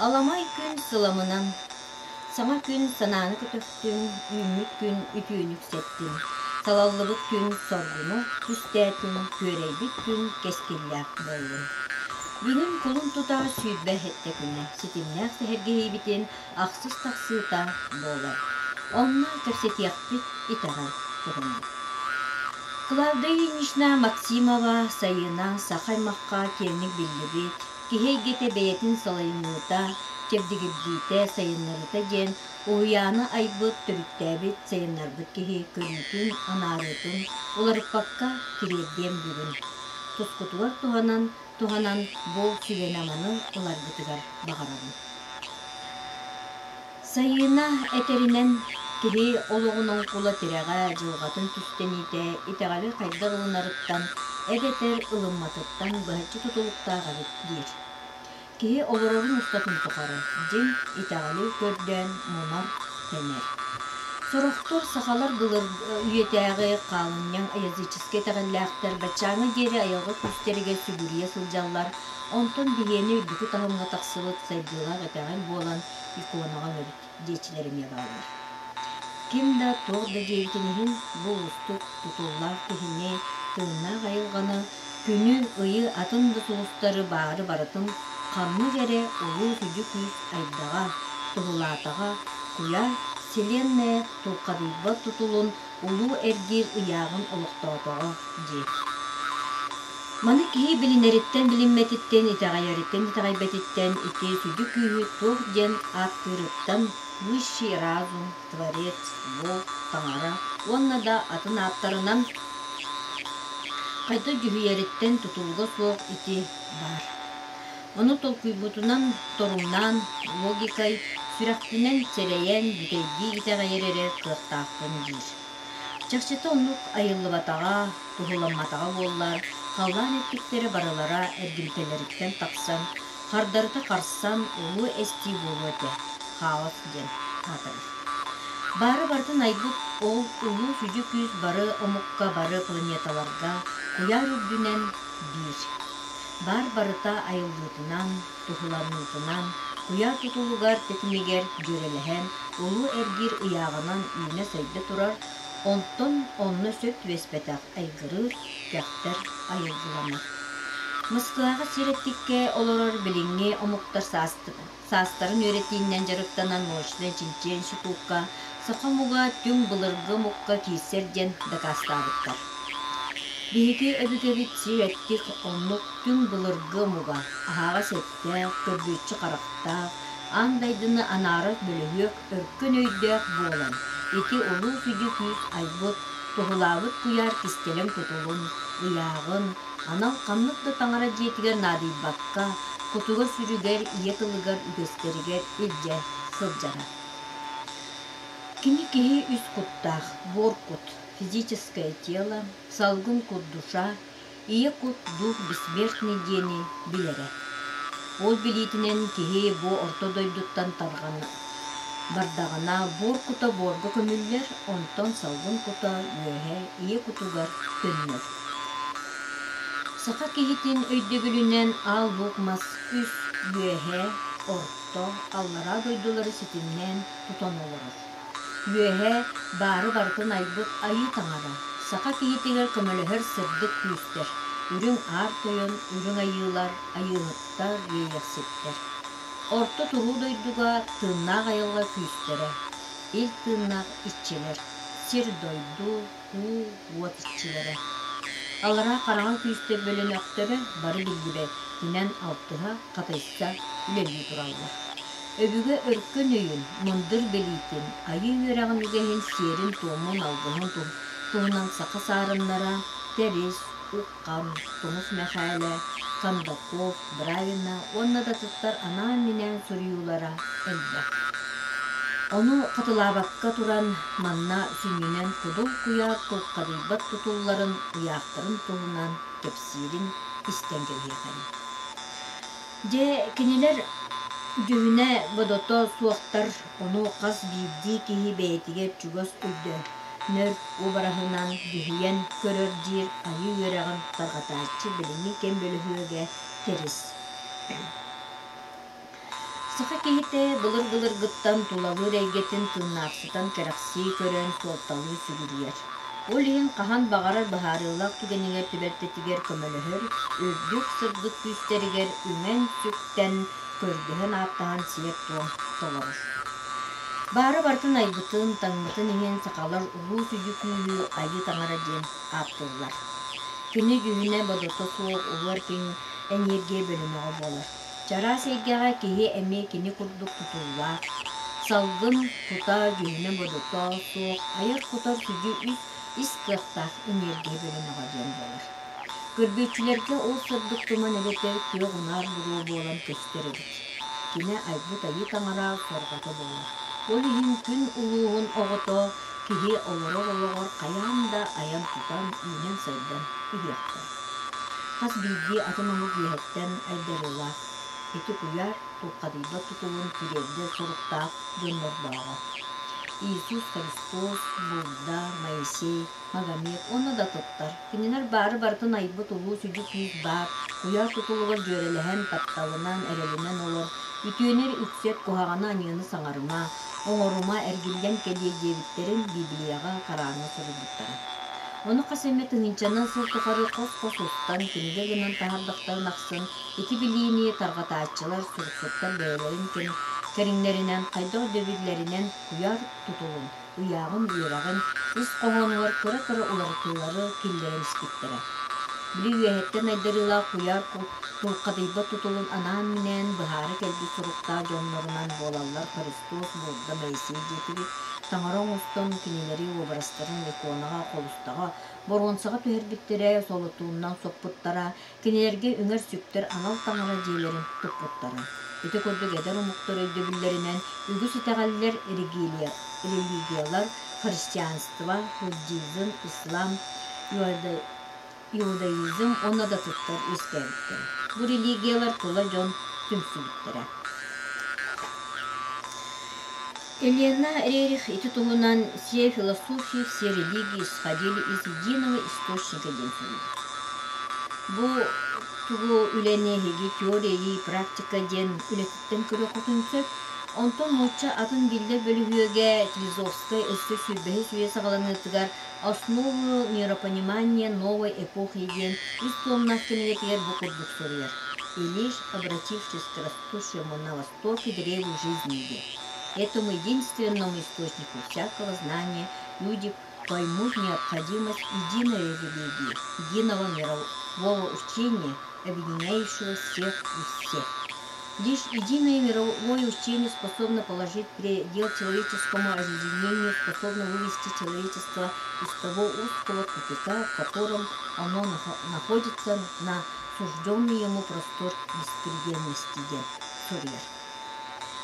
Аламай күн сыламынан, саҥа күн санааны көтөхтүн, үүммүт күн үтүөнү үксэттин, салаллыбыт күн соргуну түстээтин, күөрэйбит күн кэскиллээх буоллун. Бүгүн кулун тутар 27 күнэ ситимнээх сэһэргэһиибитин ахсыс тахсыыта буолар. Онно кэпсэтиэхпит итэҕэл туһунан. Клавдия Ильинична Максимова Сайыына саха аймахха киэҥник биллибит, киһи эйгэтэ бэйэтин салайыныыта, чэбдигирдиитэ, сайыннарыыта диэн уһуйааны айбыт, төрүттээбит, сайыннарбыт киһи көрүүтүн, анаарыытын уларыппакка тириэрдиэм бүгүн. Тускутугар туһанан, туһанан бу сүбэни-аманы ыларгытыгар баҕарабын. Сайыына этэринэн, киһи олоҕун оҥкула тирэҕэ, дьылҕатын түстэниитэ итэҕэли хайдах ылынарыттан эбэтэр ылымматыттан быһаччы тутулуктаах эбит диир. Киһи олорорун устатын тухары дьиҥ итэҕэли көрдөөн мунар-тэнэр. Сорохтор сахалар былыр үйэтээҕи хаалынньаҥ языческай итэҕэллээхтэр баччааҥҥа диэри айылҕа күүстэригэр сүгүрүйэ сылдьаллар, онтон биһиэнэ үрдүкү таһымҥа тахсыбыт сайдыылаах итэҕэл буолан иконаҕа өлөбүт диэччилэр эмиэ бааллар. Ким да туох да диэбитин иһин бу уустук тутуллаах киһини, тыыннаах айылҕаны, күнү, ыйы, атын да сулустары баары барытын ханнык эрэ улуу сүдү күүс айдаҕа, туһулаатаҕа, куйаар вселенная тулхадыйбат тутулун улуу эргиир ыйааҕын олохтоотоҕо диир. Маны киһи билинэриттэн билиммэтиттэн, итэҕэйэриттэн итэҕэйбэтиттэн ити сүдү күүһү туох диэн ааттыырыттан высший разум, творец, бог, таҥара уонна да атын ааттарынан хайдах дьүһүйэриттэн тутулуга суох ити баар. Ону толкуйбутунан торумнаан, логикай, сүрэхпинэн сэрэйэн, бүтэйдии итэҕэйэр эрэ кыахтаахпын диир. Чахчыта оннук айыллыбатаҕа, туһуламматаҕа буоллар, халлаан эттиктэрэ барылара эргимтэлэриттэн тахсан, хардарыта харсан улуу эстии буолуо этэ, хаос диэн аатырар. Баары барытын айбыт ол улуу сүдү күүс бары омукка, бары планеталарга куйаар үрдүнэн биир. Баар барыта айыллыытынан, туһуланыытынан, куйаар тутулугар тэтимигэр дьүөрэлэһэн, улуу эргиир ыйааҕынан үүнэ-сайда турар, онтон онно сөп түбэспэтэх айгырыыр, кэхтэр айылгыланар. Москваҕа сир эттиккэ олорор билиҥҥи омуктар саастарын үөрэтиинэн дьарыктанан научнай чинчийэр институкка саха омуга түҥ былыргы омукка киирсэр диэн дакаастаабыттар. Биһиги өбүгэбит сир эттик оннук түҥ былыргы омуга аһаҕас эттээх, көрбүөччү харахтаах, аан дайдыны анаарар бөлүһүөк өркөн өйдөөх буолан, ити улуу сүдү күүс айбыт, туһулаабыт куйаар кистэлэҥ тутулун, ыйааҕын, анал ханнык да таҥара дьиэтигэр наадыйбакка, кутугар-сүрүгэр, ийэ тылыгар, үгэстэригэр илдьэ сылдьара. Кини киһи үс куттаах, буор кут, физическое тело, салгын кут душа, ийэ кут дух бессмертный диэни билэрэ. Ол билиитинэн киһи бу орто дойдуттан тарҕана бардаҕына буор кута буорга көмүллэр, онтон салгын кута үөһэ ийэ кутугар төннөр. Саха киһитин өйдөбүлүнэн Аал Луук мас үс үөһэ, орто, аллараа дойдулары ситимнээн тутан олорор. Үөһэ баары барытын айбыт Айыы Таҥара, саха киһитигэр көмөлөһөр сырдык күүстэр, Үрүҥ Аар Тойон, Үрүҥ Айыылар, Айыыһыттар, Иэйэхситтэр. Орто туруу дойдуга тыыннаах айылҕа күүстэрэ, ил тыыннаах иччилэр, сир-дойду, уу, уот иччилэрэ. Аллараа хараҥа күүстэр бөлөнөхтөрө бары биллибэтинэн алтыһа, хатайса үлэлии тураллар. Өбүгэ өркөн өйүн, мындыр билиитин, айыы үөрэҕин үгэһин, сиэрин-туомун, алгыһын туһунан саха саарыннара Тэрис, Уххан, Тумус Мэхээлэ, Кондаков, Бравина уонна да атыттар анаан-минээн суруйуулара элбэх. Ону хатылаабакка туран, манна сүнньүнэн кудул куйаар тулхадыйбат тутулларын, ыйаахтарын туһунан кэпсиирин истэн кэбиһиэхэйин. Дьэ, кинилэр дьүһүнэ-бодото суохтар, ону хас биирдии киһи бэйэтигэр чугас өйдөнөр уобараһынан дьүһүйэн көрөр диир айыы үөрэҕин тарҕатааччы билиҥҥи кэм бөлүһүөгэ Тэрис. Саха киһитэ былыр-былыргыттан тулалыыр эйгэтин тыыннаахсытан кэрэхсии көрөн суолталыы сүгүрүйэр. Ол иһин хаһан баҕарар быһаарыылаах түгэнигэр түбэлтэтигэр көмөлөһөр, үрдүк, сырдык күүстэригэр үҥэн-сүктэн, көрдөһөн-ааттаһан сиэр-туом толорор. Баары барытын айбытын, таҥмытын иһин сахалар улуу сүдү күүһү Айыы Таҥара диэн ааттыыллар. Кини дьүһүнэ-бодото суох улуу эркин эниэргийэ бөлүмэҕэ буолар. Чараас эйгэҕэ киһи эмиэ кини курдук тутуллаах, салгын кута дьүһүнэ-бодото суох айар-кутар сүдү үс ис кыахтаах эниэргийэ бөлүмэҕэ диэн буолар. Көрбүөччүлэргэ ол сырдык туман эбэтэр күөх унаар буруо буолан көстөр эбит. Кини айбыт айыы таҥара сорҕото буолар. Ол иһин күн улууһун оҕото киһи олорор олоҕор хайаан да айан-тутан, үүнэн-сайдан иһиэхтээх. Хас биирдии атын омук үөһэттэн айдарыылаах, ити куйаар тулхадыйбат тутулун тириэрдэр соруктаах дьоннордооҕо. Иисус Христос, Будда, Моисей, Магомед уонна да атыттар. Кинилэр баары барытын айбыт улуу сүдү күүс баар, куйаар тутулугар дьүөрэлэһэн, тапталынан, эрэлинэн олор, үтүөнү үксэт, куһаҕаны аньыыны саҥарыма, оҥорума, эргиллэн кэлиэ диэбиттэрин Библияҕа, Корааҥҥа суруйбуттара. Ону хас эмэ тыһыынчанан сыл тухары хос-хос устан, кинигэ гынан таһаардахтарын ахсын ити билиини тарҕатааччылар, суруксуттар бэйэлэрин кэм кэриҥнэринэн, хайдах өйдөбүллэринэн куйаар тутулун, ыйааҕын үөрэҕин ис хоһоонугар кыра-кыра уларытыылары киллэрэн испиттэрэ. Били үөһэттэн айдарыылаах куйаар тулхадыйбат тутулун анаан-минээн быһаара кэлбит суруктаах дьоннорунан буолаллар Христос, Будда, Моисей диэтибит, таҥара оҥостон кинилэри уобарастарын иконаҕа, холустаҕа, боруонсаҕа түһэрбиттэрэ, солотууннан соппуттара, Кинилэргэ үҥэр-сүктэр анал таҥара дьиэлэрин туппуттара. Ити курдук эдэр омуктар өйдөбүллэринэн үгүс итэҕэллэр религиялар христианство, буддизм, ислам, иудаизм уонна да атыттар үөскээбиттэрэ. Бу религиялар тула дьон түмсүбүттэрэ. Елена Рерих ити туһунан «Все философии, все религии исходили из единого источника» диэн суруйбут. Бу тугу үлэни эһиги теория и практика диэн үлэтиттэн көрүөххүтүн сөп. Онтон нуучча атын биллэр бөлүһүөгэ Твизовскай өссө сүүрбэһис үйэ саҕаланыытыгар «Основы миропонимания новой эпохи» диэн үс туомнаах кинигэтигэр бу курдук суруйар: «И лишь обратившись к растущему на востоке древу жизни Этому единственному источнику всякого знания люди поймут необходимость единой религии, единого мирового учения, объединяющего всех и все. Лишь единое мировое учение способно положить предел человеческому объединению, способно вывести человечество из того узкого тупика, в котором оно находится на сужденный ему простор беспредельности диэн суруйар.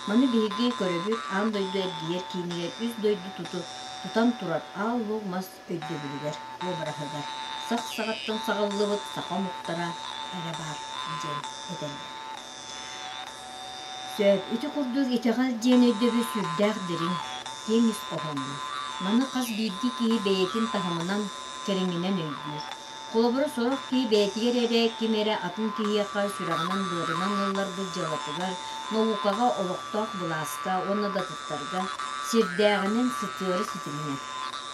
Маны биһиги көрөбүт аан дойду эргийэр киинигэр үс дойду тутан турар аал-луук мас өйдөбүлүгэр, уобараһыгар сах саҕаттан саҕыллыбыт саха омуктара эрэ баар диэн этэллэр. Сөп, ити курдук итэҕэл диэн өйдөбүл сүрдээх дириҥ, киэҥ ис хоһоонноох. Маны хас биирдии киһи бэйэтин таһымынан, кэриҥинэн өйдүүр. Холобура, сорох киһи бэйэтигэр эрэ, ким эрэ атын киһиэхэ сүрэҕинэн-быарынан ылларбыт дьыалатыгар, наукаҕа, олохтоох былааска уонна да атыттарга сирдээҕинэн сытыары ситиминэн,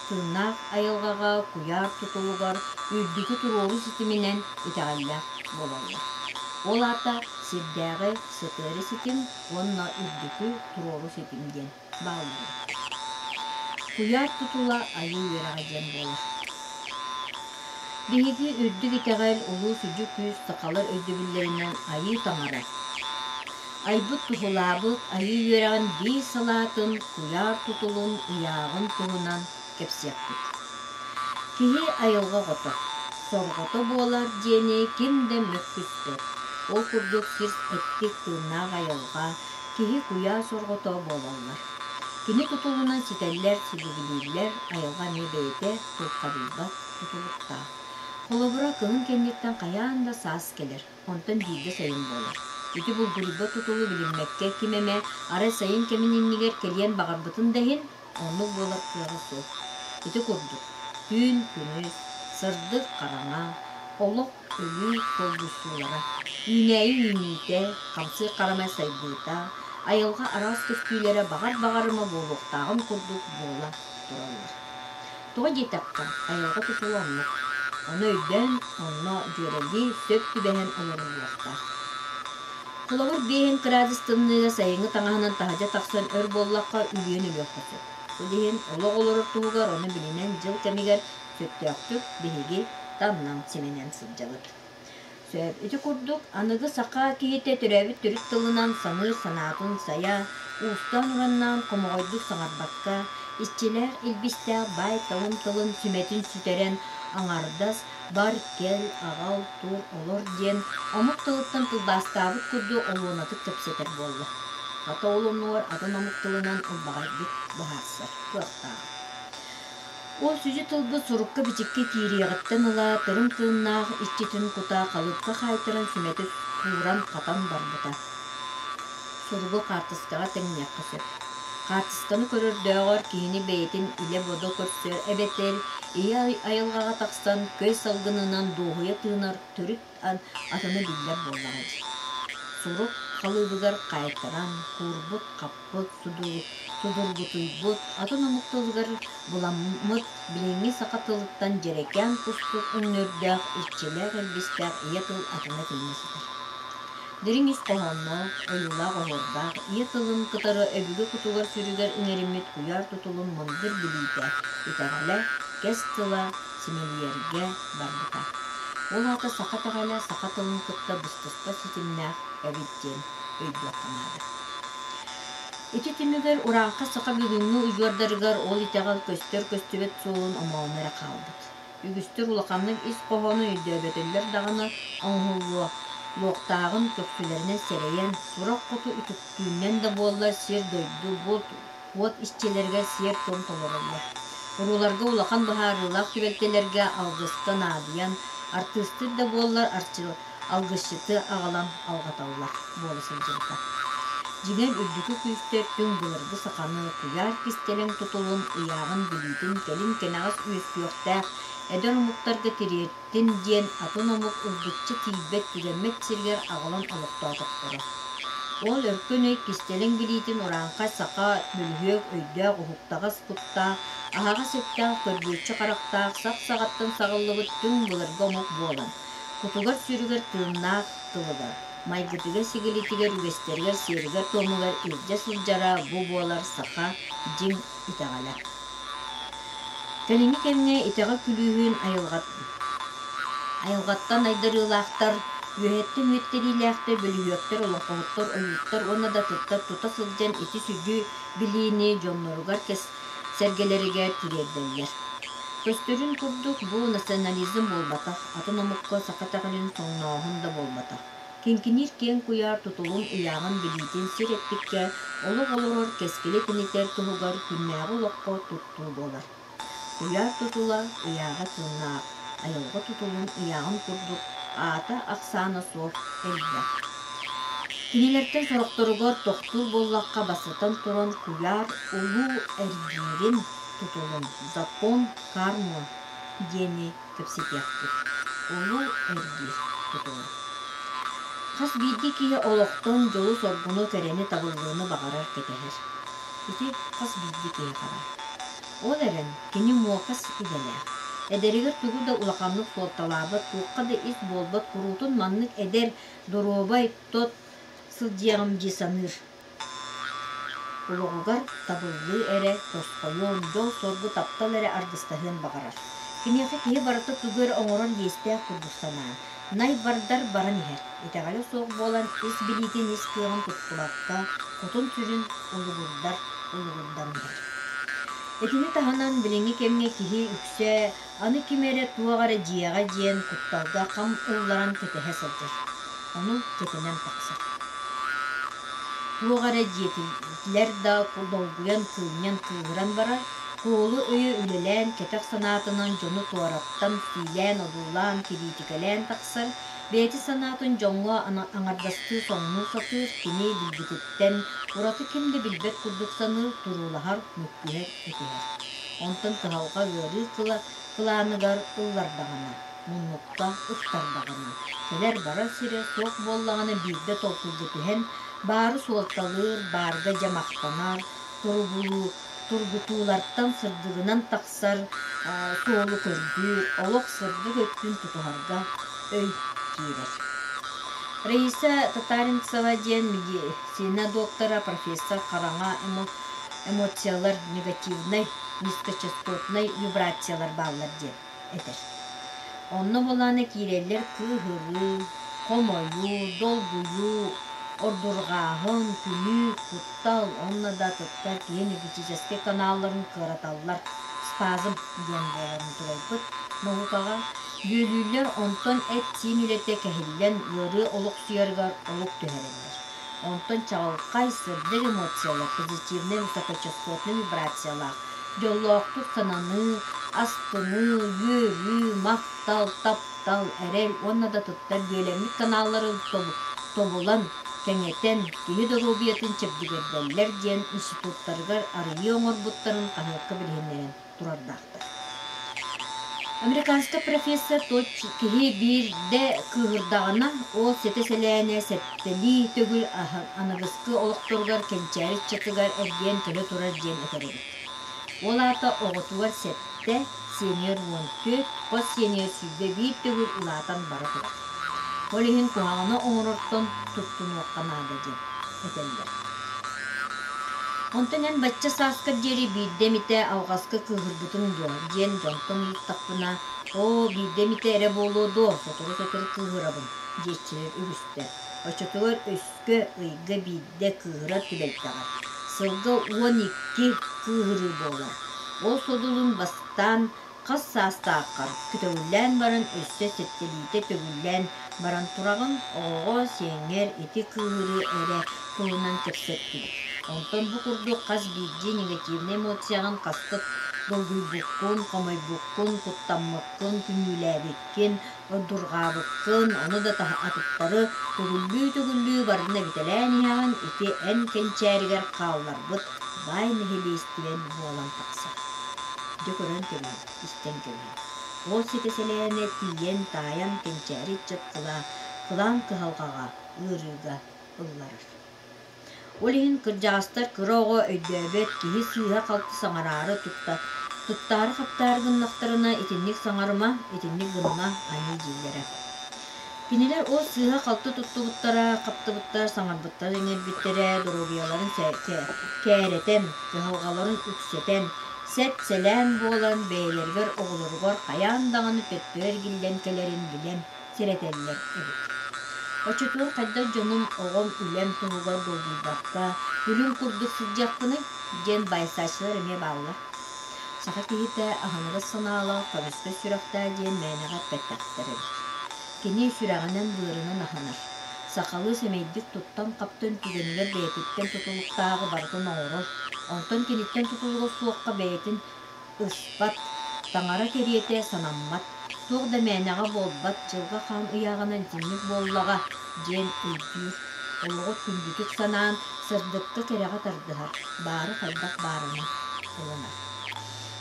тыыннаах айылҕаҕа, куйаар тутулугар, үрдүкү туруору ситиминэн итэҕэллээх буолаллар. Ол аата сирдээҕи сытыары ситим уонна үрдүкү туруору ситим диэн бааллара. Куйаар тутула айыы үөрэҕэ диэн буолар. Биһиги үрдүк итэҕэл, улуу сүдү күүс сахалар өйдөбүллэринэн айыы таҥара. Айбыт туһулаабыт айыы үөрэҕин биир салаатын куйаар тутулун ыйааҕын туһунан кэпсиэхпит. Киһи айылҕа оҕото, сорҕото буолар диэни ким да мөккүспэт. Ол курдук сир эттик тыыннаах айылҕа, киһи куйаар сорҕото буолаллар. Кини тутулунан ситэллэр, силигилииллэр, айылҕа эмиэ бэйэтэ тулхадыйбат тутулуктаах. Холобура, кыһын кэнниттэн хайаан да саас кэлэр, онтон биирдэ сайын буолар. Ити булгуруйбат тутулу билиммэккэ ким эмэ арай сайын кэмин иннигэр кэлиэн баҕарбытын да иһин, оннук буолар кыаҕа суох. Ити курдук, түүн, күнүс, сырдык, хараҥа, олох өлүү солбуйсуулара, үүнээйи үүнүүтэ, хамсыыр харамай сайдыыта, Айылҕа араас көстүүлэрэ баҕар-баҕарыма буолуохтааҕын курдук буола тураллар. Тоҕо диэтэххэ, айылҕа тутула оннук. Ону өйдөөн, онно дьүөрэлии, сөп түбэһэн олоруллуохтаах. Холобур, биэһин кыраадыс тымныыга сайыҥҥы таҥаһынан таһырдьа тахсан өр буоллахха үлүйэн өлүөххэ сөп. Ол иһин олох олорор туһугар ону билинэн дьыл кэмигэр сөптөөхтүк биһиги таннан симэнэн сылдьабыт. Сөп. Ити курдук, аныгы саха киһитэ төрөөбүт төрүт тылынан саныыр санаатын сайа, уустаан-ураннаан хомоҕойдук саҥарбакка, иччилээх илбистээх баай талым тылын сүмэтин сүтэрэн аҥардас бар, кэл, аҕал, тур, олор диэн омук тылыттан тылбаастаабыт курдук олуонатык кэпсэтэр буолла. Хата ол оннугар атын омук тылынан ылбаҕайдык быһаарсар кыахтаах. Ол сүдү тылбыт сурукка-бичиккэ киириэҕиттэн ыла тырым тыыннаах иччитин кута халыыпка хаайтаран сүмэтэ кууран-хатан барбыта. Суругу хаартыскаҕа тэҥниэххэ сөп. Хаартысканы көрөрдөөҕөр киһини бэйэтин илэ-бодо көрсөр эбэтэр ийэ айылҕаҕа тахсан көй салгынынан дуоһуйа тыынар төрүт атыны биллэр буоллаҕа дии. Сурук халыыбыгар хаайтаран, куурбут-хаппыт, судургутуйбут, атын омук тылыгар буламмыт билиҥҥи саха тылыттан дьэрэкээн кустук өҥнөрдөөх, иччилээх илбистээх ийэ тыл атына тиҥҥэ сытар. Дириҥ ис хоһоонноох, ойуулаах-оһуордаах ийэ тылын кытары өбүгэ кутугар-сүрүгэр иҥэриммит куйаар тутулун мындыр билиитэ, итэҕэлэ, кэс тыла симэлийэргэ барбыта. Ол аата саха итэҕэлэ саха тылын кытта быстыспат ситимнээх эбит диэн өйдүөххэ наада. Ити түмүгэр урааҥха саха бүгүҥҥү удьуордарыгар ол итэҕэл көстөр-көстүбэт суолун омооно эрэ хаалбыт. Үгүстэр улаханнык ис хоһоонун өйдөөбөтөллөр даҕаны оҥоһуллуохтааҕын көхсүлэринэн сэрэйэн, сурах хоту үтүктүүнэн да буоллар сир-дойду, булт, уот иччилэригэр сиэр-туом толороллор. Урууларга улахан быһаарыылаах түбэлтэлэргэ алгыска наадыйан, артыыстыыр да буоллар алгысчыты аҕалан алҕаталлар буола сылдьыбыта. Дьиҥэр, үрдүкү күүстэр түҥ былыргы саханы куйаар кистэлэҥ тутулун, ыйааҕын билиитин кэлин кэнэҕэс үөскүөхтээх эдэр омуктарга тириэртин диэн атын омук ылбычча тиийбэт-түгэммэт сиригэр аҕалан олохтоотохторо. Ол өркөн өй кистэлэҥ билиитин урааҥхай саха бөлүһүөк өйдөөх уһуктаҕас куттаах, аһаҕас эттээх көрбүөччү харахтаах сах саҕаттан саҕыллыбыт түҥ былыргы омук буолан, кутугар-сүрүгэр тыыннаах тылыгар, майгытыгар-сигилитигэр, үгэстэригэр, сиэригэр-туомугар илдьэ сылдьара бу буолар саха дьиҥ итэҕэлэ. Кэлиҥҥи кэмҥэ итэҕэл күлүүһүн айылҕаттан айдарыылаахтар, үөһэттэн үөттэриилээхтэр, бөлүһүөктэр, олоҥхоһуттар, ойууттар уонна да атыттар тута сылдьан ити сүдү билиини дьонноругар сэргэлэригэр тириэрдэллэр. Көстөрүн курдук, бу национализм буолбатах, атын омукка саха итэҕэлин соҥнооһун да буолбатах. Киҥкиниир киэҥ куйаар тутулун ыйааҕын билиитин сир эппиккэ олох олорор кэскили тэнитэр туһугар күннээҕи олоххо туттуу буолар. Куйаар тутула ыйааҕа тыыннаах, айылҕа тутулун ыйааҕын курдук аата-ахсаана суох элбэх. Кинилэртэн сорохторугар тохтуур буоллахха бастатан туран куйаар улуу эргиирин тутулун закон кармы диэни кэпсэтиэхпит. Улуу эргиир тутула. Хас биирдии киһи олохтон дьолу-соргуну, кэрэни, табыллыыны баҕарар, кэтэһэр. Ити хас биирдии киһи харар. Ол эрэн, кини муокас идэлээх. Эдэригэр тугу да улаханнык суолталаабат, туохха да ис буолбат куруутун маннык эдэр, доруобай, тот сылдьыаҕым дии саныыр. Олоҕугар табыллыы эрэ тосхойуон, дьол-соргу таптал эрэ аргыстаһыан баҕарар. Киниэхэ киһи барыта тугу эрэ оҥорон иэстээх курдук санаан, най бардар баран иһэр. Итэҕэлэ суох буолан ис билиитин ис кыаҕын туттубакка, кутун-сүрүн улугурдар улугурдан иһэр. Итини таһынан билиҥҥи кэмҥэ киһи үксэ аны ким эрэ туох эрэ дьиэҕэ диэн кутталга хам ылларан кэтэһэ сылдьар. Ону кэтэнэн тахсар. Туох эрэ дьиэтилэр да долгуйан, кыынньан, кыыһыран барар, куолу өйө үлэлээн, кэтэх санаатынан дьону туораттан сиилээн-одуулаан, кириитикэлээн тахсар, бэйэтин санаатын дьоҥҥо аҥардастыы соҥнуу сатыыр, кини билбититтэн ураты ким да билбэт курдук саныыр, туруулаһар, мөккүһэр, этиһэр. Онтон кыһалҕа ыарыы кылааныгар ыллардаҕына, муннукка ыттардаҕына, кэлэр-барар сирэ суох буоллаҕына биирдэ толкуйга түһэн, Баары суолталыыр, баарга дьэ махтанар, туругулуу, тургутуулартан сырдыгынан тахсар суолу көрдүүр, олох сырдык өттүн тутуһарга өй киирэр. Раиса Татаринцева диэн медицина доктора, профессор хараҥа эмоциялар негативнай, низкочастотнай вибрациялар бааллар диэн этэр. Онно буолаана киирэллэр кыыһырыы, хомойуу, долгуйуу, ордурҕааһын, күлүү, куттал уонна да атыттар киһи энергетическэй каналларын кыараталлар, спазм диэн буоларын туойбут наукаҕа бүөлүүллэр, онтон эт-сиин үлэтэ кэһиллэн ыарыы олохсуйарыгар олук түһэрэллэр. Онтон чаҕылхай, сырдык эмоциялар, позитивнай высокочастотнай вибрациялаах дьоллоохтук сананыы, астыныы, үөрүү, махтал, таптал, эрэл уонна да туттар бүөлэммит каналлары тобулан, кэҥэтэн, киһи доруобуйатын чэбдигирдэллэр диэн институттарыгар арыйыы оҥорбуттарын хаһыакка билиһиннэрэн турардаахтар. Американскай профессор тот киһи биирдэ кыыһырдаҕына, ол сэтэ-сэлээнэ сэттэлии төгүл аныгыскы олохторугар кэнчээри ыччатыгар эргийэн кэлэ турар диэн этэр эбит. Ол аата оҕотугар сэттэ, сиэнигэр 14, хос сиэнигэр 21 төгүл улаатан бара турар. Ол иһин куһаҕаны оҥорортон туттунуохха наада диэн этэллэр. Онтон эн бачча сааскар диэри биирдэ эмитэ алҕаска кыыһырбытыҥ дуо диэн дьонтон ыйыттахпына, оо, биирдэ эмитэ эрэ буолуо дуо, сотору-сотору кыыһырабын диэччилэр үгүстэр. Оччотугар өскө ыйга биирдэ кыыһырар түбэлтэҕэ сылга 12 кыыһырыы буолар. Ол содулун бастаан Хас саастааххар көтөҕүллээн баран өссө сэттэлиитэ төгүллээн баран тураҕын, оҕоҕо, сиэҥҥэр ити кыыһырыы эрэ туһунан кэпсэттибит. Онтон бу курдук хас биирдии негативнай эмоцияҕын хаста долгуйбуккун, хомойбуккун, куттаммыккын, күнүүлээбиккин, ордурҕаабыккын, ону да атыттары төгүллүү-төгүллүү барытын эбитэлээн иһэҕин, ити эн кэнчээригэр хаалларбыт баай нэһилиэстибэн буолан тахсар. Дьэ көрөн кэбиһин, истэн кэбиһин. Ол ситэ сэлээнэ тиийэн, таайан кэнчээри ыччат кылаа, кылаан кыһалҕаҕа, ыарыыга ылларар. Ол иһин кырдьаҕастар кыра оҕо өйдөөбөт, киһи сыыһа-халты саҥараары тутта, туттаары-хаптаары гыннахтарына итинник саҥарыма, итинник гыныма аньыы дииллэрэ. Кинилэр ол сыыһа-халты туттубуттара, хаптыбыттара, саҥарбыттара иҥэрбиттэрэ, доруобуйаларын кээрэтэн, кыһалҕаларын үксэтэн, сэт-сэлээн буолан бэйэлэригэр оҕолоругар хайаан даҕаны төттөрү эргиллэн кэлэрин билэн сэрэтэллэр эбит. Оччотугар хайдах дьонум, оҕом, үлэм туһугар долгуйбакка, күлүм курдук сылдьыахпыный диэн байсааччылар эмиэ бааллар. Саха киһитэ аһыныгас санаалаах, көмүскэс сүрэхтээх диэн мээнэҕэ эппэтэхтэр эбит. Кини сүрэҕинэн-быарынан аһынар. Сахалыы сэмэйдик туттан-хаптан түгэнигэр бэйэтиттэн тутулуктааҕы барытын оҥорор, онтон киниттэн тутулуга суохха бэйэтин ыспат, таҥара кэриэтэ санаммат, туох да мээнэҕэ буолбат, дьылҕа хаан ыйааҕынан итинник буоллаҕа диэн өйдүүр, олоҕу күндүтүк санаан, сырдыкка-кэрэҕэ тардыһар, баары хайдах баарынан ылынар.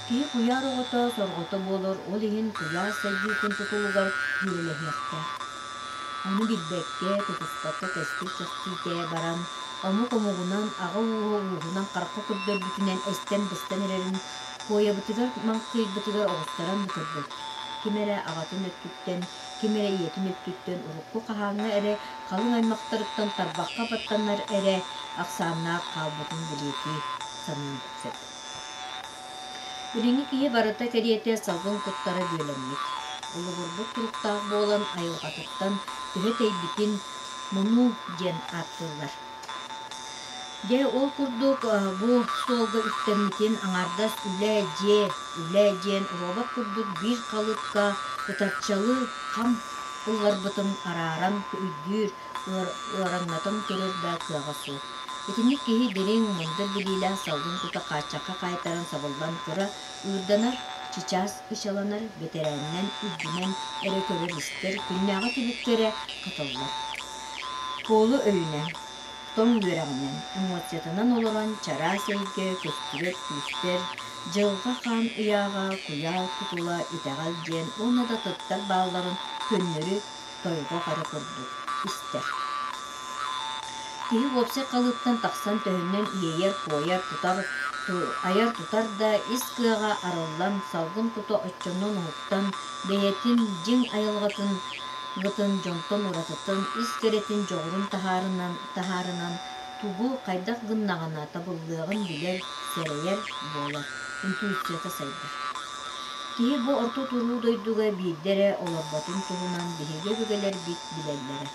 Киһи куйаар оҕото сорҕото буолар, ол иһин куйаар сайдыытын тутулугар дьүөрэлэһиэхтээх. Ону билбэккэ, тутуспакка кэскил кэхтиитэ баран, омук омугунан, аҕа ууһа ууһунан харахха көрдөрбүтүнэн эстэн-быстан эрэрин куойабытыгар маҥкыйбытыгар оҕустаран да көрбөппүт. Ким эрэ аҕатын өттүттэн, ким эрэ ийэтин өттүттэн урукку хаһааҥҥа эрэ халыҥ аймахтарыттан тарбахха баттанар эрэ ахсааннаах хаалбытын бэлиэтии саныан сөп. Билиҥҥи киһи барыта кэриэтэ салгын куттара бүөлэммит, улугурбут туруктаах буолан айылҕатыттан төһө тэйбитин мунуу диэн ааттыыллар. Дьэ, ол курдук бу суолга үктэммитин аҥаардас үлэ, дьиэ, үлэ диэн робот курдук биир халыыпка ытарчалыы хам ылларбытын арааран өйдүүр, ыараҥнатан көрөр да кыаҕа суох. Итинник киһи дириҥ, мындыр билиилээх салгын кута хааччахха хаайтаран сабыллан кыра ыырданар, чычаас ычаланар, бэтэрээнинэн үрдүнэн эрэ көрөр-истэр, күннээҕи түбүктэрэ хатыллар. Куолу өйүнэн, тоҥ үөрэҕинэн, эмоциятынан олорон чараас эйгэ, көстүбэт күүстэр, дьылҕа хаан ыйааҕа, куйаар тутула, итэҕэл диэн уонна да атыттар баалларын көннөрү тойҕох эрэ курдук истэр. Киһи уопсай халыыптан тахсан төһөннөн иэйэр-куойар, тутар, айар-тутар да ис кыаҕа арыллан, салгын кута оччонон уһуктан, бэйэтин дьиҥ айылҕатын гытын дьонтон уратытын, ис кэрэтин дьоҕурун таһаарынан, таһаарынан тугу хайдах гыннаҕына табыллыаҕын билэр, сэрэйэр буолар, интуицията сайдар. Киһи бу орто туруу дойдуга биирдэ эрэ олорботун туһунан биһиги өбүгэлэрбит билэллэрэ.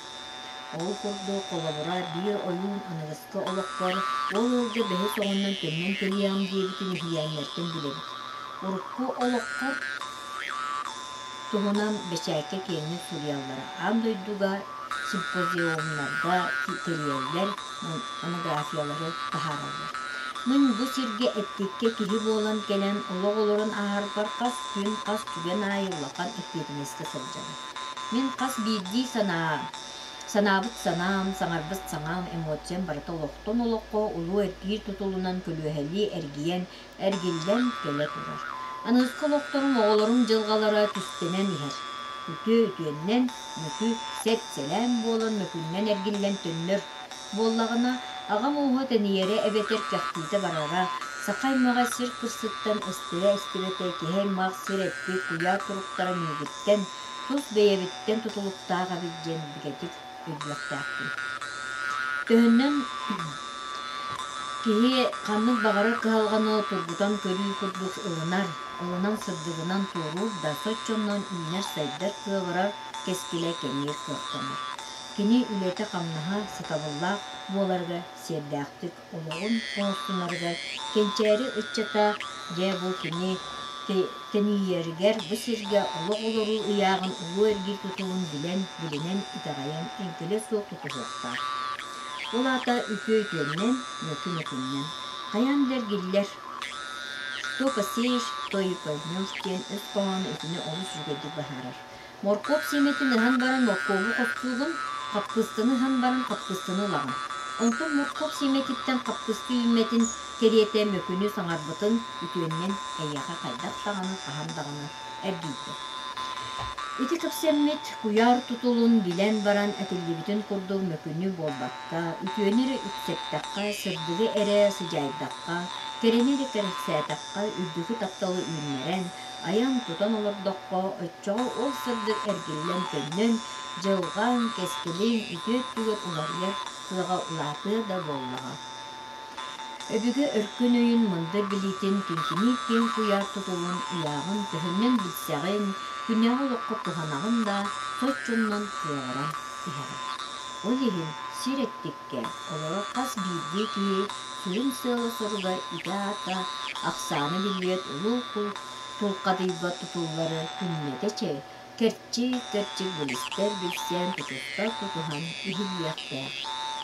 Ол курдук, холобура, биир ойуун аныгыскы олохпор ол ыалга бэһис оҕоннон төннөн кэлиэҕим диэбитин үһүйээннэртэн билэбит. Урукку олоххор туһунан бэчээккэ киэҥник суруйаллара, аан дойдуга симпозиумнарга тэрийэллэр, монографиялары таһаараллар. Мин бу сиргэ эттиккэ киһи буолан кэлэн олох олорон ааһарбар хас күн, хас түгэн аайы улахан эппиэтинэскэ сылдьабын. Мин хас биирдии санаа, санаабыт санаам, саҥарбыт саҥам, эмоциям барыта олохтон олоххо улуу эргиир тутулунан көлүөһэлии эргийэн, эргиллэн кэлэ турар. Аныгыскы олохторум оҕолорум дьылҕалара түстэнэн иһэр. Үтүө үтүөннэн, мөкү сэт-сэлээн буолан мөкүннэн эргиллэн төннөр буоллаҕына, аҕам ууһа тэнийэрэ эбэтэр кэхтиитэ барара, саха аймаҕа сир кырсыттан эстэрэ-эстибэтэ киһи аймах сир эппит куйаар туруктара миигиттэн, тус бэйэбиттэн тутулуктаах эбит диэн бигэтик өйдүөхтээхпин. Төһөннөн киһи ханнык баҕарар кыһалҕаны тургутан көрүү курдук ылынар, ылынан сырдыгынан туоруур да, соччоннон үүнэр-сайдар кыаҕырар, кэскилэ кэҥиир кыахтанар. Кини үлэтэ-хамнаһа сатабыллаах буоларыгар сиэрдээхтик олоҕун оҥостунарыгар кэнчээри ыччата дьэ бу кини тэнийэригэр бу сиргэ олох олоруу ыйааҕын улуу эргиир тутулун билэн, билинэн, итэҕэйэн эҥкилэ суох тутуһуохтаах. Ол аата үтүө үтүөннэн, мөкү мөкүннэн. Хайаан да эргиллэр. Что посеешь, то и пожнешь диэн өс хоһооно итини олус үчүгэйдик быһаарар. Моркуоп сиэмэтин ыһан баран моркуобу хостуугун, хаппыыстаны ыһан баран хаппыыстаны ылаҕын. Онтон моркуоп сиэмэтиттэн хаппыысты үүммэтин кэриэтэ мөкүнү саҥарбытын үтүөннэн эйиэхэ хайдах даҕаны хаһан даҕаны эргийбэт. Ити кэпсэммит куйаар тутулун билэн баран этиллибитин курдук мөкүнү буолбакка, үтүөнү эрэ үксэттэххэ, сырдыгы эрэ сыдьаайдахха, кэрэни эрэ кэрэхсээтэххэ үрдүкү тапталы үүннэрэн, Айан-тутан олордоххо, оччоҕо ол сырдык эргиллэн төннөн, дьылҕаҥ, кэскилиҥ үтүө өттүгэр уларыйар кыаҕа улаатыа да буоллаҕа. Өбүгэ өркөн өйүн мындыр билиитин киҥкиниир киэҥ куйаар тутулун ыйааҕын төһөннөн билсэҕин, күннээҕи олоххо туһанаҕын да, соччоннон кыаҕыран иһэҕин. Ол иһин сир эттиккэ олорор хас биирдии киһи сүрүн сыала-соруга ити аата ахсаана биллибэт улуу тулхадыйбат тутуллары күннэтэ чэй, кэрчик-кэрчик билистэр билсэн, тутустар тутуһан иһиллиэхтээх.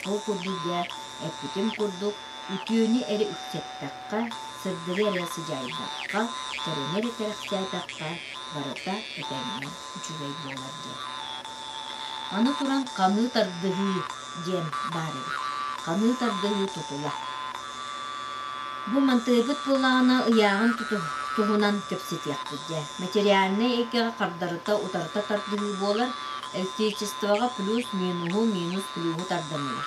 Ол курдук дьэ, эппитим курдук, үтүөнү эрэ үксэттэххэ, сырдыгы эрэ сыдьаайдахха, кэрэни эрэ кэрэхсээтэххэ, барыта этэҥҥэ үчүгэй буолар диэн. Аны туран ханыы тардыһыы диэн баар эбит. Ханыы тардыһыы тутула. Бу мантыйбыт буоллаҕына ыйааҕын туһунан кэпсэтиэхпит дьэ. Материальнай эйгэҕэ хардарыта утарыта тардыһыы буолар, электричествоҕа плюс минуһу, минус плюһу тарданылар.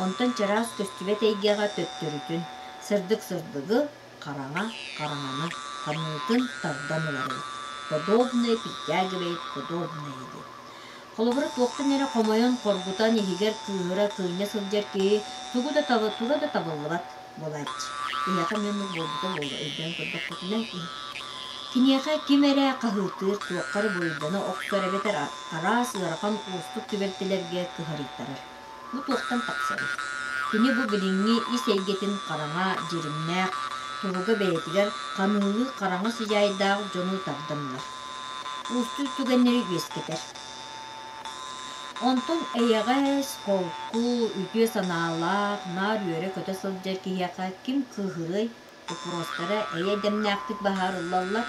Онтон чараас көстүбэт эйгэҕэ төттөрүтүн сырдык сырдыгы, хараҥа хараҥаны ханыытын тардан ылар эбит. Подобное притягивает подобное диэн. Холобура, туохтан эрэ хомойон, хоргутан, иһигэр кыыһыра, кыынньа сылдьар киһи тугу да табы, туга да табыллыбат буолааччы. Киһиэхэ эмиэ оннук буолбута буолуо, өйдөөн көрдөхпүтүнэ. Киниэхэ ким эрэ хаһыытыыр, туохха эрэ буруйдана охсор эбэтэр араас ыарахан уустук түбэлтэлэргэ кыһарыйтарар. Бу туохтан тахсарый? Кини бу билиҥҥи ис эйгэтин хараҥа, дьиримнээх, туруга бэйэтигэр ханыылыы хараҥа сыдьаайдаах дьону тардан ылар. Уустук түгэннэри үөскэтэр. Онтон эйэҕэс, холку, үтүө санаалаах, наар үөрэ-көтө сылдьар киһиэхэ ким кыыһырыай? Боппуруостара эйэ дэмнээхтик быһаарыллаллар,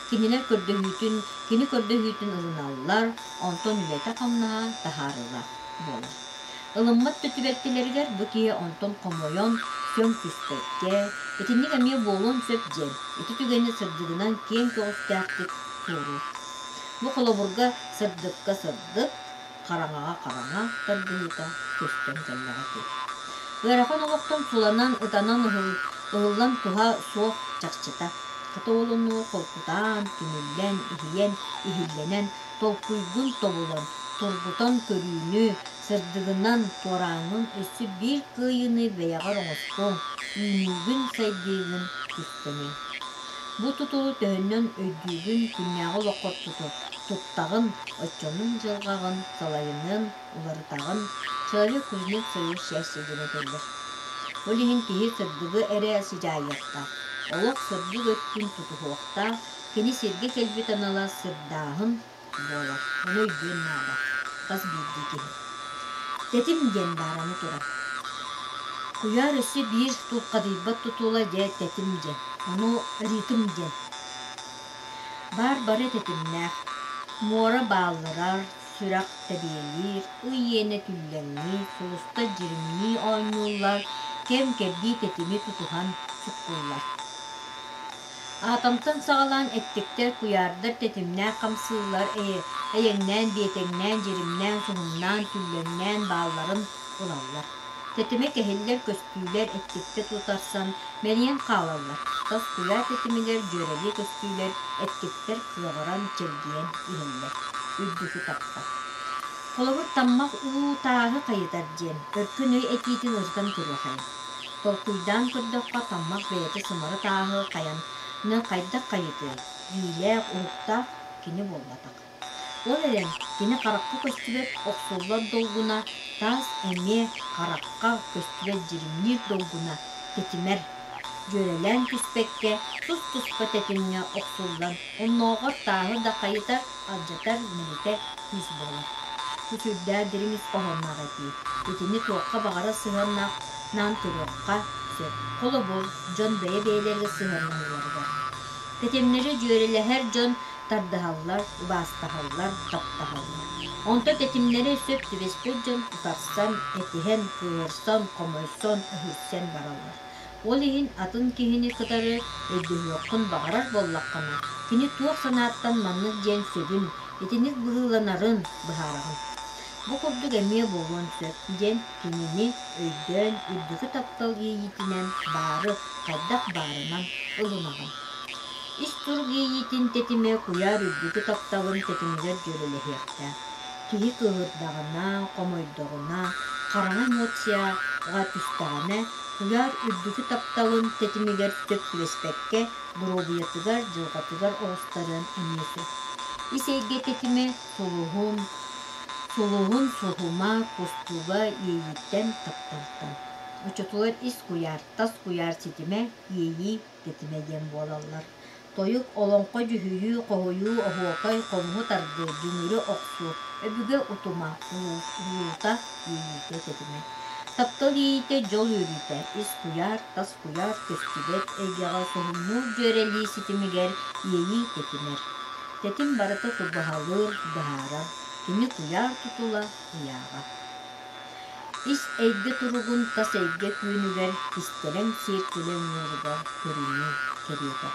кинилэр көрдөһүүтүн, кини көрдөһүүтүн ылыналлар, онтон үлэтэ-хамнаһа таһаарыылаах буолар. Ылыммат да түбэлтэлэригэр бу киһи онтон хомойон, сөҥ түспэккэ, итинник эмиэ буолуон сөп диэн, ити түгэни сырдыгынан киэҥ көҕүстээхтик туоруур. Бу холобурга сырдыкка сырдык, хараҥаҕа хараҥа тардыһыыта көстөн кэллэҕэ дии. Ыарахан олохтон суланан, ытанан ыһыллан туһа суох чахчыта. Хата ол оннугар холкутаан, түмүллэн, иһийэн, иһиллэнэн, толкуйгун тобулан, тургутан көрүүнү, сырдыгынан туорааҥҥын өссө биир кыайыыны бэйэҕэр оҥостуоҥ, үүнүүгүн-сайдыыгын түстэниҥ. Бу тутулу төһөннөн өйдүүгүн, күннээҕи олоххор туттаҕын, оччонун дьылҕаҕын салайыныан уларытаҕын, человек кузнец свое счастье диэн этэллэр. Ол иһин киһи сырдыгы эрэ сыдьаайыахтаах, олох сырдык өттүн тутуһуохтаах, кини сиргэ кэлбит анала сырдааһын буолар. Ону өйдүөн наада хас биирдии киһи. Тэтим диэн баар аны турар. Куйаар өссө биир тулхадыйбат тутула дьэ тэтим диэн, ону ритм диэн. Баар бары тэтимнээх. Муора бааллырар, сүрэх тэбиэлиир, ый иэнэ түллэҥнии, сулуста дьиримнии оонньууллар, кэм-кэрдии тэтими тутуһан суккуллар. Атомтан саҕалаан эттиктэр, куйаардар тэтимнээх хамсыыллар эйэҥнээн, биэтэҥнээн, дьиримнээн, суһумнаан, түллэҥнээн баалларын ылаллар. Тэтимэ кэһиллэр көстүүлэр эттиктэ тутарсан, мэлийэн хаалаллар. Тас куйаар тэтимигэр дьүөрэлии көстүүлэр эттиктэр кыаҕыран, чэлгийэн иһэллэр. Үрдүкү таптал. Холобур, таммах уу тааһы хайытар диэн өркөн өй этиитин ырытан көрүөхэйиҥ. Толкуйдаан көрдөххө, таммах бэйэтэ сымара тааһы хайаны хайдах хайытыай, биилээх, уһуктаах кини буолбатах. Ол эрэн, кини харахха көстүбэт охсуллар долгуна, таас эмиэ харахха көстүбэт дьиримниир долгуна тэтимэр, дьүөрэлээн түспэккэ, тус-туспа тэтимҥэ охсуллан, оннооҕор тааһы да хайытар, алдьатар, мэлитэр күүс буолар. Бу сүрдээх дириҥ ис хоһоонноох этии. Итини туохха баҕарар сыһыаннаан көрүөххэ сөп. Холобур, дьон бэйэ-бэйэлэригэр сыһыаннаһыыларыгар. Тэтимнэри дьүөрэлэһэр дьон тардыһаллар, убаастаһаллар, таптаһаллар. Онто тэтимнэри сөп түбэспэт дьон утарсан, этиһэн, кыыһырсан, хомойсон, өһүрсэн бараллар. Ол иһин атын киһини кытары өйдөһүөххүн баҕарар буоллаххына, кини туох санааттан маннык диэн сөбүн, итинник быһыыланарын быһаараҕын. Бу курдук эмиэ буолуон сөп диэн кинини өйдөөн, үрдүкү таптал иэйиитинэн баары хайдах баарынан ылынаҕын. Ис турук иэйиитин тэтимэ куйаар үрдүкү тапталын тэтимигэр дьүөрэлэһиэхтээх. Киһи кыыһырдаҕына, хомойдоҕуна, хараҥа эмоцияҕа түстэҕинэ, куйаар үрдүкү тапталын тэтимигэр сөп түбэспэккэ, доруобуйатыгар, дьылҕатыгар оҕустарыан эмиэ сөп. Ис эйгэ тэтимэ сулуһун, сулуһун суһума, кустуга иэйииттэн, тапталтан. Оччотугар ис куйаар, тас куйаар ситимэ, иэйии тэтимэ диэн буолаллар. Тойук, олоҥхо, дьүһүйүү, хоһуйуу, оһуокай, хомуһу тардыы, дүҥүрү охсуу, өбүгэ утума, улуута, иэйиитэ тэтимэ. Таптал иэйиитэ дьол үөрүүтэ, ис куйаар, тас куйаар көстүбэт эйгэҕэ суһумнуур дьүөрэлии ситимигэр иэйии тэтимэр. Тэтим барыта тубаһалыыр, быһаарар, кини куйаар тутула, ыйааҕа. Ис эйгэ туругун тас эйгэ күөнүгэр кистэлэҥ сиэркилэ ньууругар көрүнүү кэриэтэ.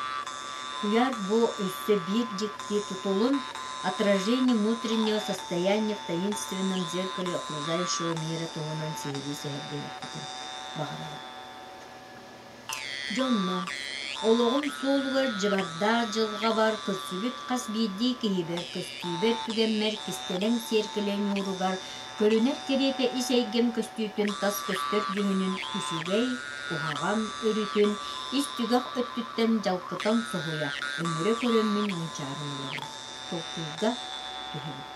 Куйаар бу өссө биир дьикти тутулун «Отражение внутреннего состояния в таинственном зеркале окружающего мира» туһунан сиһилии сэһэргэһиэхпитин баҕарабын. Дьонно, олоҕум суолугар дьыбардаах дьылҕабар көрсүбүт хас биирдии киһибэр көстүүбэр түгэммэр кистэлэҥ сиэркилэ ньууругар көрүнэр кэриэтэ ис эйгэм көстүүтүн тас көстөр дьүһүнүн үчүгэй, куһаҕан өрүтүн ис түгэх өттүттэн дьалкытан соһуйа, өмүрэ көрөммүн мунчааран ылабын, толкуйга түһэбин.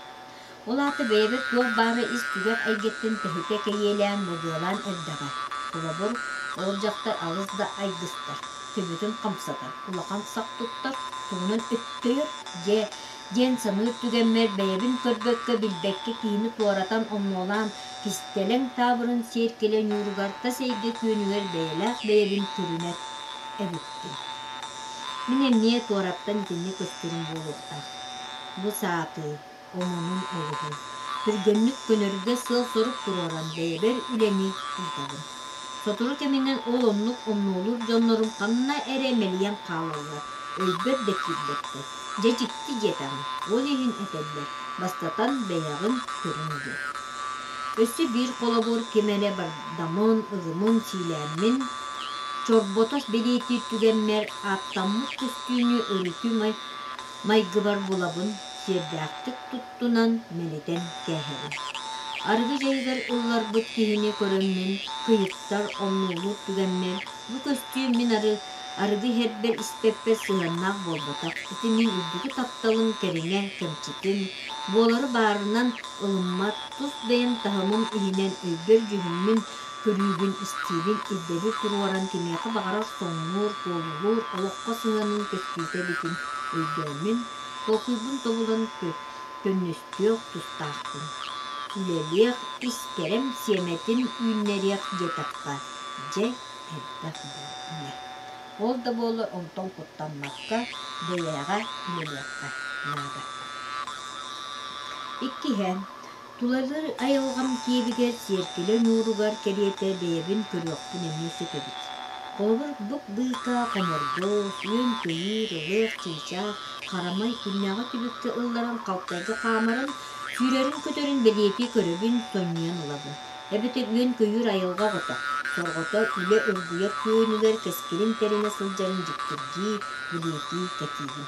Ол аата бэйэбэр туох баара ис түгэх эйгэттэн тэһитэ кэйиэлээн, бодуолаан эрдэҕэ. Холобур, ол дьахтар алыс да айгыстар, төбөтүн хамсатар, улахан сах туттар, тугунан өттөйөр, дьэ, диэн саныыр түгэммэр бэйэбин көрбөккө, билбэккэ киһини туоратан омнуолаан, кистэлэҥ таабырын сиэркилэ ньууругар тас эйгэ күөнүгэр бэйэлээх бэйэбин көрүнэр эбиппин. Мин эмиэ туораттан итинник көстөрүм буолуохтаах. Бу саатыы, омунун олуһун, түргэнник көнөргө сыал-сорук туруоран бэйэбэр үлэни ыытабын. Сотору кэминэн ол оннук омнуолуур дьоннорум ханна эрэ мэлийэн хаалаллар, өйбөр да киирбэттэр. Дьэ дьикти диэтэҕим, ол иһин этэллэр, бастатан бэйэҕин көрүн диэн. Өссө биир холобур ким эрэ бардамын, ыгымын сиилээммин, чорбото бэлиэтиир түгэммэр ааттаммыт көстүүнү өрүтүү майгыбар булабын, сиэрдээхтик туттунан мэлитэн кээһэбин. Арыгы дьайыгар ылларбыт киһини көрөммүн, кыйыттар, омнуолуур түгэммэр бу көстүү мин арыгы иһэрбэр испэппэр сыһыаннаах буолбатах, ити мин үрдүкү тапталым кэриҥэ кэмчитин, буолары баарынан ылыммат, тус бэйэм таһымым иһинэн өйбөр дьүһүммүн, көрүүбүн, истиибин ирдэбил туруоран кимиэхэ баҕарар соҥнуур, куолулуур, олоххо сыһыанын көстүүтэ эбитин өйдөөммүн, толкуйбун тобулан көннөстүөх тустаахпын. Үлэлиэх, ис кэрэм сиэмэтин үүннэриэх диэтэххэ, дьэ, элбэх үлэ. Ол да буоллар онтон куттаммакка, бэйэҕэ үлэлиэххэ наада. Иккиһэ, тулалыыр айылҕам киэбигэр сиэркилэ ньууругар кэриэтэ бэйэбин көрүөхпүн эмиэ сөп эбит. Холобур, бук быыка, хомордоос, үөн-көйүүр, ылыах, чыычаах, харамай күннээҕи түбүккэ ылларан халтайга хаамарын, сүүрэрин-көтөрүн бэлиэтии көрөбүн, сонньуйан ылабын. Эбэтэр үөн-көйүүр айылҕа оҕото, сорҕото үлэ оргуйар күөнүгэр кэскилин тэринэ сылдьарын дьиктиргии, бэлиэтии кэтиибин.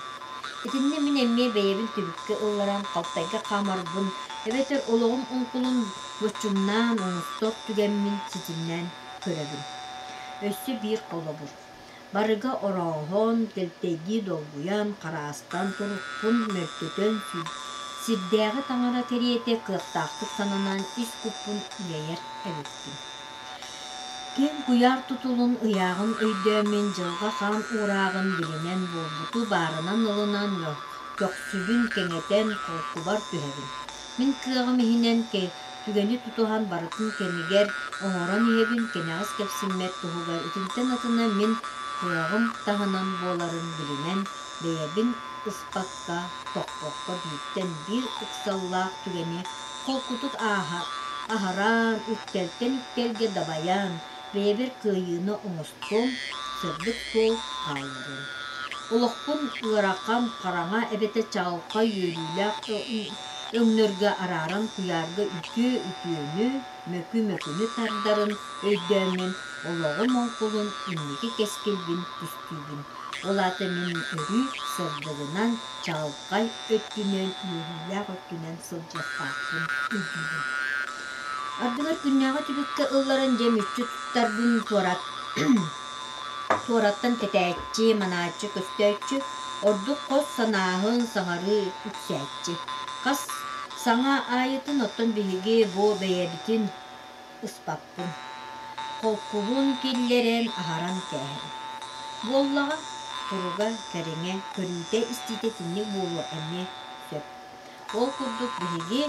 Итиннэ мин эмиэ бэйэбин түбүккэ ылларан халтайга хаамарбын, эбэтэр олоҕум оҥкулун боччумнаан оҥостор түгэммин ситимнээн көрөбүн. Өссө биир холобур. Барыга орооһон, кэлтэйдии долгуйан, хараастан турукпун мөлтөтөн сирдээҕи таҥара кэриэтэ кыахтаахтык сананан ис куппун үрэйэр эбиппин. Киэҥ куйаар тутулун ыйааҕын өйдөөммүн, дьылҕа хаан уурааҕын билинэн буолбуту баарынан ылынан көхсүбүн кэҥэтэн холкубар түһэбин. Мин кыаҕым иһинэн түгэни тутуһан барытын кэмигэр оҥорон иһэбин, кэнэҕэс кэпсиммэт туһугар итинтэн атына мин кыаҕым таһынан буоларын билинэн, бэйэбин ыспакка, тохпокко бииртэн биир ыксаллаах түгэни холкутук ааһа аһараан, үктэлтэн үктэлгэ дабайан, бэйэбэр кыайыыны оҥостуом, сырдык суол хаалларыам. Олохпун ыарахан, хараҥа эбэтэр чаҕылхай үөрүүлээх өҥнөргө арааран куйаарга үтүө үтүөнү, мөкү мөкүнү тардарын өйдөөммүн, олоҕум оҥкулун инники кэскилбин түстүүбүн. Ол аата мин өрүү сырдыгынан, чаҕылхай өттүнэн, үөрүүлээх өттүнэн сылдьыахтаахпын өйдүүбүн. Ардыгар күннээҕи түбүккэ ылларан дьэ мүччү туттарбын туорат туораттан кэтээччи, манааччы көстөөччү, ордук хос санааһын, саҥарыы үксээччи. Хас саҥа аайытын оттон биһиги бу бэйэбитин ыспаппын. Холкубун киллэрэн аһаран кээһэбин. Буоллаҕа, туруга, кэриҥэ, көрүүтэ-истиитэ итинник буолуо эмиэ сөп. Ол курдук биһиги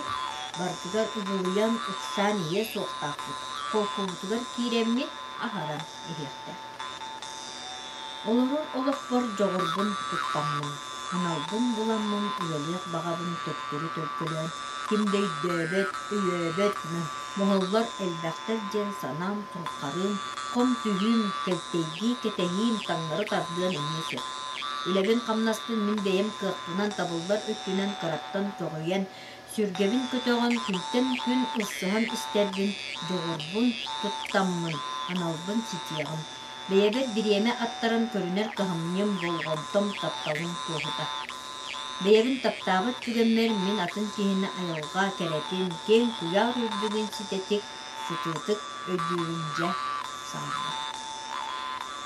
барытыгар ыгылыйан, ыксаан иһиэ суохтаахпыт, холкубутугар киирэммит аһаран иһиэхтээх. Олорор олохпор дьоҕурбун туттаммын, аналбын буламмын үлэлиэх баҕабын төттөрү төлкөлөөн, ким да өйдөөбөт, өйөөбөт, моһоллор элбэхтэр диэн санаам хоҥхарыым, хом түһүүм, кэлтэйдии кэтэһиим таҥнары тардыан эмиэ сөп. Үлэбин-хамнаспын мин бэйэм кыахпынан табыллар өттүнэн кыраттан көҕүйэн, сүргэбин көтөҕөн, күнтэн күн ылсыһан истэрбин, дьоҕурбун туттаммын, аналбын ситиэҕим. Бэйэбэр бириэмэ аттаран көрүнэр кыһамньым, болҕомтом, тапталым туоһута. Бэйэбин таптаабат түгэммэр мин атын киһини айылҕа кэрэтин, киэҥ куйаар үрдүгүн ситэтик, сытыытык өйдүүрүм дьэ саарбах.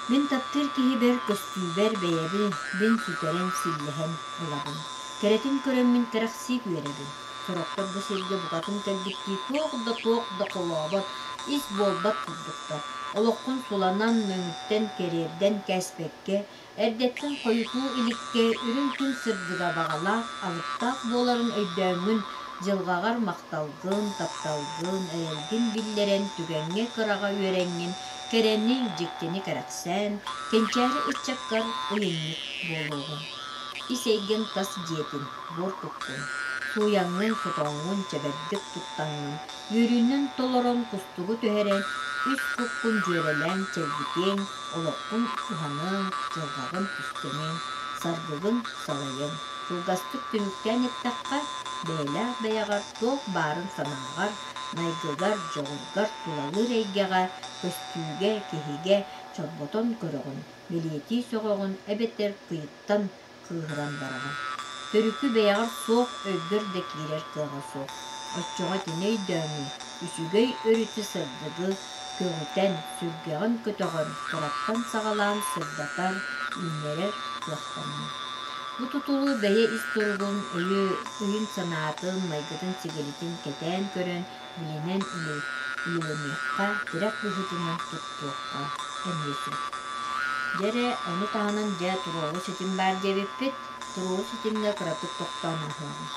Мин таптыыр киһибэр көстүүбэр бэйэбин бин сүтэрэн силлэһэн ылабын. Кэрэтин көрөммүн кэрэхсии үөрэбин. Сорохтор бу сиргэ букатын кэлбиттии туох да туох да холообот, ис буолбат курдуктар. Олоххун суланан, мөҥүттэн, кэриэрдэн кээспэккэ, Эрдэттэн хойутуу иликкэ үрүҥ күн сырдыга баҕалаах, алыптаах буоларын өйдөөҥҥүн, дьылҕаҕар махталгын, тапталгын, эрэлгин биллэрэн, түгэҥҥэ кыраҕа үөрэҥҥин, кэрэни, дьиктини кэрэхсээн, кэнчээри ыччаккар ыйынньык буолуоҕуҥ. Ис эйгэҥ тас дьиэтин, буор куккун, сууйаҥҥын, сотоҥҥун, чэбэрдик туттаҥҥын, үөрүүнэн толорон кустугу түһэрэн, үс куккун дьүөрэлээн чэлгитиэҥ, олоххун уһаныаҥ, дьылҕаҕын түстэниэҥ. саргыгын салайыаҥ. Кылгастык түмүктээн эттэххэ, бэйэлээх бэйэҕэр туох баарын санааҕар, майгыгар, дьоҕургар, тулалыыр эйгэҕэ, көстүүгэ, киһигэ чорботон көрөҕүн, бэлиэтии сөҕөҕүн эбэтэр кыйыттан кыыһыран бараҕын. Төрүкү бэйэҕэр суох өйгөр да киирэр кыаҕа суох. Оччоҕо итини өйдөөҥҥүн, үчүгэй өрүтү сырдыгы көҕүтэн, сүргэҕин көтөҕөн, кыраттан саҕалаан сырдатар, үүннэрэр кыахтаныҥ. Бу тутулу бэйэ ис туругун, өйү, өйүн-санаатын, майгытын-сигилитин кэтээн көрөн, билинэн үлэлэниэххэ, тирэх быһыытынан туттуохха эмиэ сөп. Дьэ эрэ, ону таһынан дьэ туруору ситим баар диэбиппит, туруору ситимҥэ кыратык тохтоон ааһыаҕыҥ.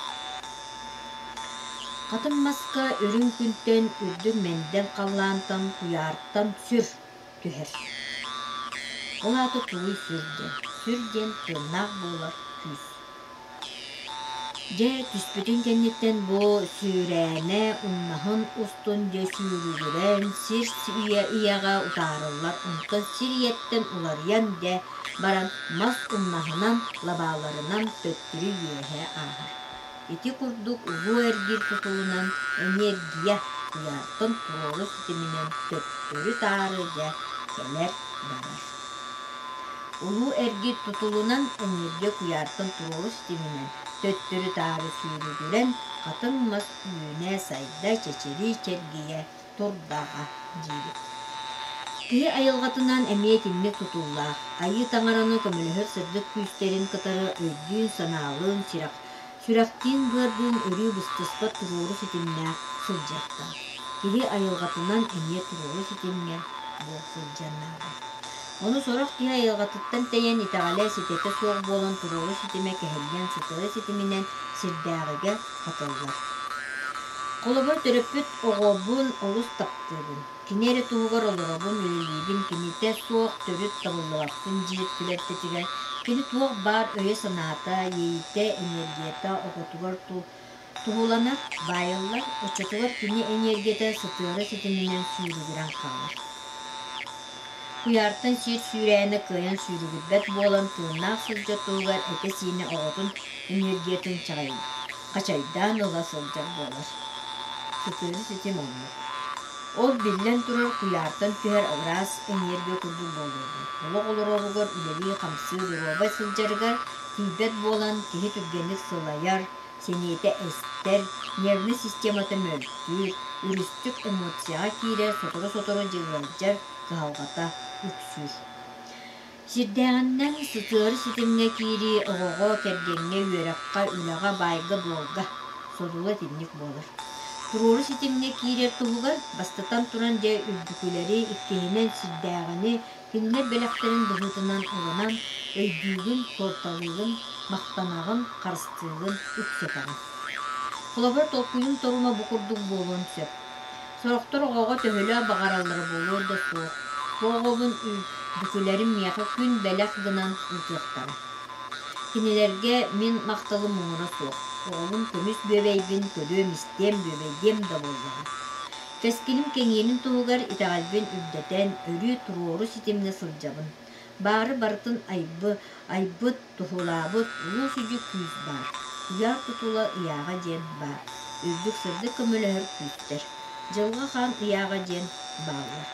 Хатыҥ маска үрүҥ күнтэн, үрдүк мэндэл халлаантан, куйаартан сүр түһэр. Ол аата тугуй сүр диэн? Сүр диэн тыыннаах буолар күүс. Дьэ, түспүтүн кэнниттэн бу сүүрээнэ умнаһын устун дьэ сүүрүгүрэн сир ийэҕэ утаарыллар, онтон сир ийэттэн уларыйан дьэ баран мас умнаһынан, лабааларынан төттөрү үөһэ ааһар. Ити курдук улуу эргиир тутулунан эниэргийэ куйаартан туруору ситиминэн төттөрү-таары дьэ кэлэр-барар. Улуу эргиир тутулунан энергия куйаартан туруору ситиминэн төттөрү-таары сүүрүгүрэн хатыҥ мас үүнэ-сайда, чэчирии-чэлгийэ турдаҕа диибит. Киһи айылҕатынан эмиэ итинник тутуллаах, Айыы Таҥараны көмөлөһөр сырдык күүстэрин кытары өйдүүн-санаалыын, сүрэхтиин-быардыын өрүү быстыспат туруору ситимнээх сылдьыахтаах. Киһи айылҕатынан эмиэ туруору ситимҥэ бу сылдьыан наада. Ону сорох киһи айылҕатыттан тэйэн итэҕэлэ ситэтэ суох буолан туруору ситимэ кэһиллэн сытыары ситиминэн сирдээҕигэ хатыллар. Холобур, төрөппүт оҕобун олус таптыыбын. Кини эрэ туһугар олоробун, үлэлиибин, кинитэ суох төрүт табыллыбаппын диир түбэлтэтигэр кини туох баар өйө-санаата, иэйиитэ, энергията оҕотугар туһуланар, баайыллар, оччотугар кини энергията сытыары ситиминэн сүүрүгүрэн хаалар. Куйаартан сиир сүүрээнэ кыайан сүүрүгүрбэт буолан тыыннаах сылдьар туһугар этэ-сиинэ оҕотун энергиятын хачайдаан ыла сылдьар буолар. Сытыары ситим оннук. Ол биллэн турар куйаартан түһэр ыраас энергия курдук буолуоҕун. Олох олороругар үлэлии-хамсыы доруобай сылдьарыгар тиийбэт буолан киһи түргэнник сылайар, сэниэтэ эстэр, нервнэй системата мөлтүүр, өрүстүк эмоцияҕа киирэр, сотору-сотору дьылыалдьар кыһалҕата үксүүр. Сирдээҕиннэн сытыары ситимҥэ киирии оҕоҕо, кэргэҥҥэ, үөрэххэ, үлэҕэ, баайга-дуолга содула итинник буолар. Туруору ситимҥэ киирэр туһугар, бастатан туран дьэ үрдүкүлэри, иккиһинэн сирдээҕини Кинилэр бэлэхтэрин быһыытынан ылынан, өйдүүгүн, суолталыыгын, махтанаҕын, харыстыыгын, үксэтэҕин. Холобур, толкуйум торума бу курдук буолуон сөп. Сорохтор оҕоҕо төһөлөөх баҕараллара буолуо да суох, бу оҕобун үрдүкүлэрим миэхэ күн бэлэх гынан ыытыахтара. Кинилэргэ мин махталым муҥура суох, оҕобун көмүс бүөбэйбин көрүөм-истиэм, бүөбэйдиэм да буоллаҕа. Кэскилим кэҥиирин туһугар итэҕэлбин үрдэтэн, өрүү туруору ситимҥэ сылдьабын. Баары барытын айбы, айбыт, туһулаабыт улуу сүдү күүс баар. Куйаар тутула ыйааҕа диэн баар. Үрдүк сырдык көмөлөһөр күүстэр. Дьылҕа хаан ыйааҕа диэн бааллар.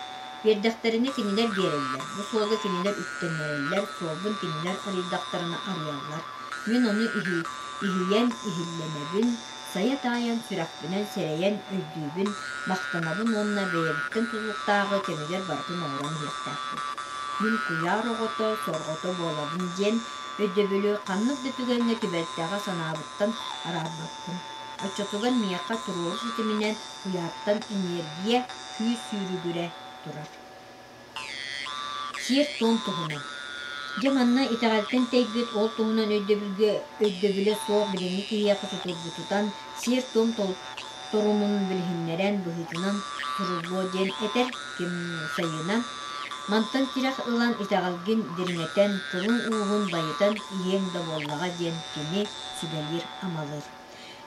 Биэрдэхтэринэ кинилэр биэрэллэр, бу суолга кинилэр үктэннэрэллэр, суолбун кинилэр арыйдахтарына арыйаллар. Мин ону иһи, иһийэн иһиллэнэбин, Сайа таайан сүрэхпинэн сэрэйэн өйдүүбүн, махтанабын уонна бэйэбиттэн тутулуктааҕы кэмигэр барытын оҥорон иһиэхтээхпин. Мин куйаар оҕото, сорҕото буолабын диэн өйдөбүлү ханнык да түгэҥҥэ түбэлтэҕэ санаабыттан араарбаппын. Оччотугар миэхэ туруору ситиминэн куйаартан эниэргийэ, күүс сүүрүгүрэ турар. Сиэр-туом туһунан. Дьэ манна итэҕэлтэн тэйбит ол туһунан өйдөбүлгэ өйдөбүлэ суох билиҥҥи киһиэхэ тутулгутутан сиэр-туом торумун билиһиннэрэн быһыытынан суруллуо диэн этэр ким Сайыына. Мантан тирэх ылан итэҕэлгин дириҥэтэн, тылыҥ ууһун байытан иһиэҥ да буоллаҕа диэн кини сүбэлиир-амалыыр.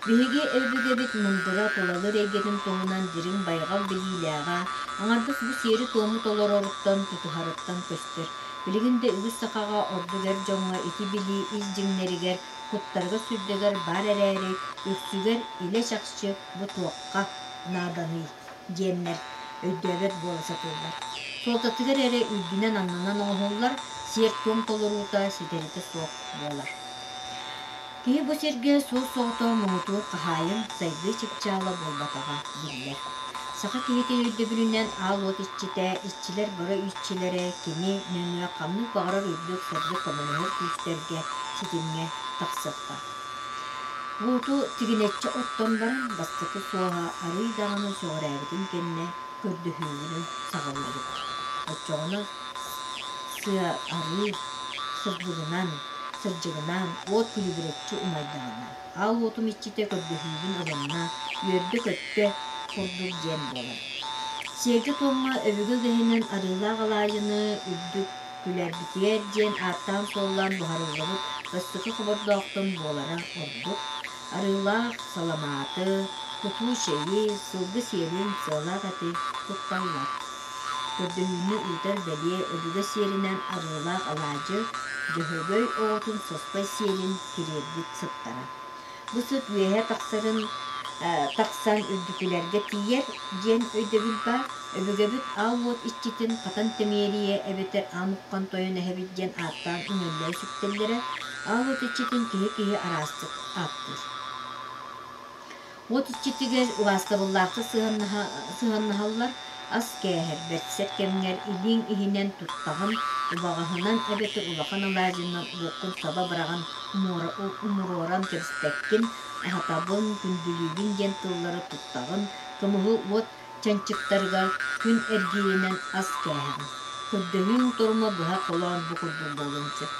Биһиги өбүгэбит мындыра тулалыыр эйгэтин туһунан дириҥ байҕал билиилээҕэ, аҥардас бу сиэри-туому толороруттан, тутуһарыттан көстөр. Билигин да үгүс сахаҕа, ордук эр дьоҥҥо ити билии ис дьиҥнэригэр, куттарыгар-сүрдэгэр баар эрээри, үксүгэр илэ-чахчы бу туохха нааданый диэннэр өйдөөбөт буола сатыыллар. Суолтатыгар эрэ үрдүнэн-аннынан оҥоһуллар сиэр-туом толоруута ситэритэ суох буолар. Киһи бу сиргэ суос-соҕотох муҥутуур хаһаайын, сайдыы чыпчаала буолбатаҕа биллэр. Саха киһитин өйдөбүлүнэн аал уот иччитэ, иччилэр бары иччилэрэ кини нөҥүө ханнык баҕарар үрдүк сырдык көмөлөһөр күүстэргэ, ситимҥэ тахсыахтаах. Уоту тигинэччи оттон баран, бастакы суоһа арыый даҕаны сөҕүрээбитин кэннэ көрдөһүүнү саҕалыыбыт. Оччоҕуна сыа арыы сырдыгынан, сырдьыгынаан уот күлүбүрэччи умайдаҕына, аал уотум иччитэ көрдөһүүбүн ылынна, үөрдэ-көттө курдук диэн буолар. Сиэргэ-туомҥа өбүгэ үгэһинэн арыылаах алаадьыны үрдүк күлэрбитигэр диэн ааттаан-суоллаан буһарыллыбыт бастакы хобордоохтон буолара ордук. Арыылаах саламааты, кутуу чэйи, сылгы сиэлин, сыалаах эти тутталлар. Көрдөһүүнү ыытар бэлиэ өбүгэ сиэринэн арыылаах алаадьы, Дьөһөгөй оҕотун соспой сиэлин кириэрбит сыттара. Бу сыт үөһэ тахсарын тахсан үрдүкүлэргэ тиийэр диэн өйдөбүл баар. Өбүгэбит аал уот иччитин Хатан Тэмиэрийэ эбэтэр Аан Уххан Тойон эһэбит диэн ааттаан үҥэллэрэ сүктэллэрэ. Аал уот иччитин киһи-киһи араастык ааттыыр. Уот иччитигэр убаастабыллаахтык сыһыаннаһаллар, ас кээһэр, бэрсэр кэмҥэр илииҥ иһинэн туттаҕын, убаҕаһынан эбэтэр улахан алаадьынан уоккун саба быраҕан умуруоран кэбиспэккин, аһатабын, күндүлүүбүн диэн тыллары туттаҕын, кымыһы уот чанчыктарыгар күн эргииринэн ас кээһэҕин. Көрдөһүүҥ торума быһа холоон бу курдук буолуон сөп.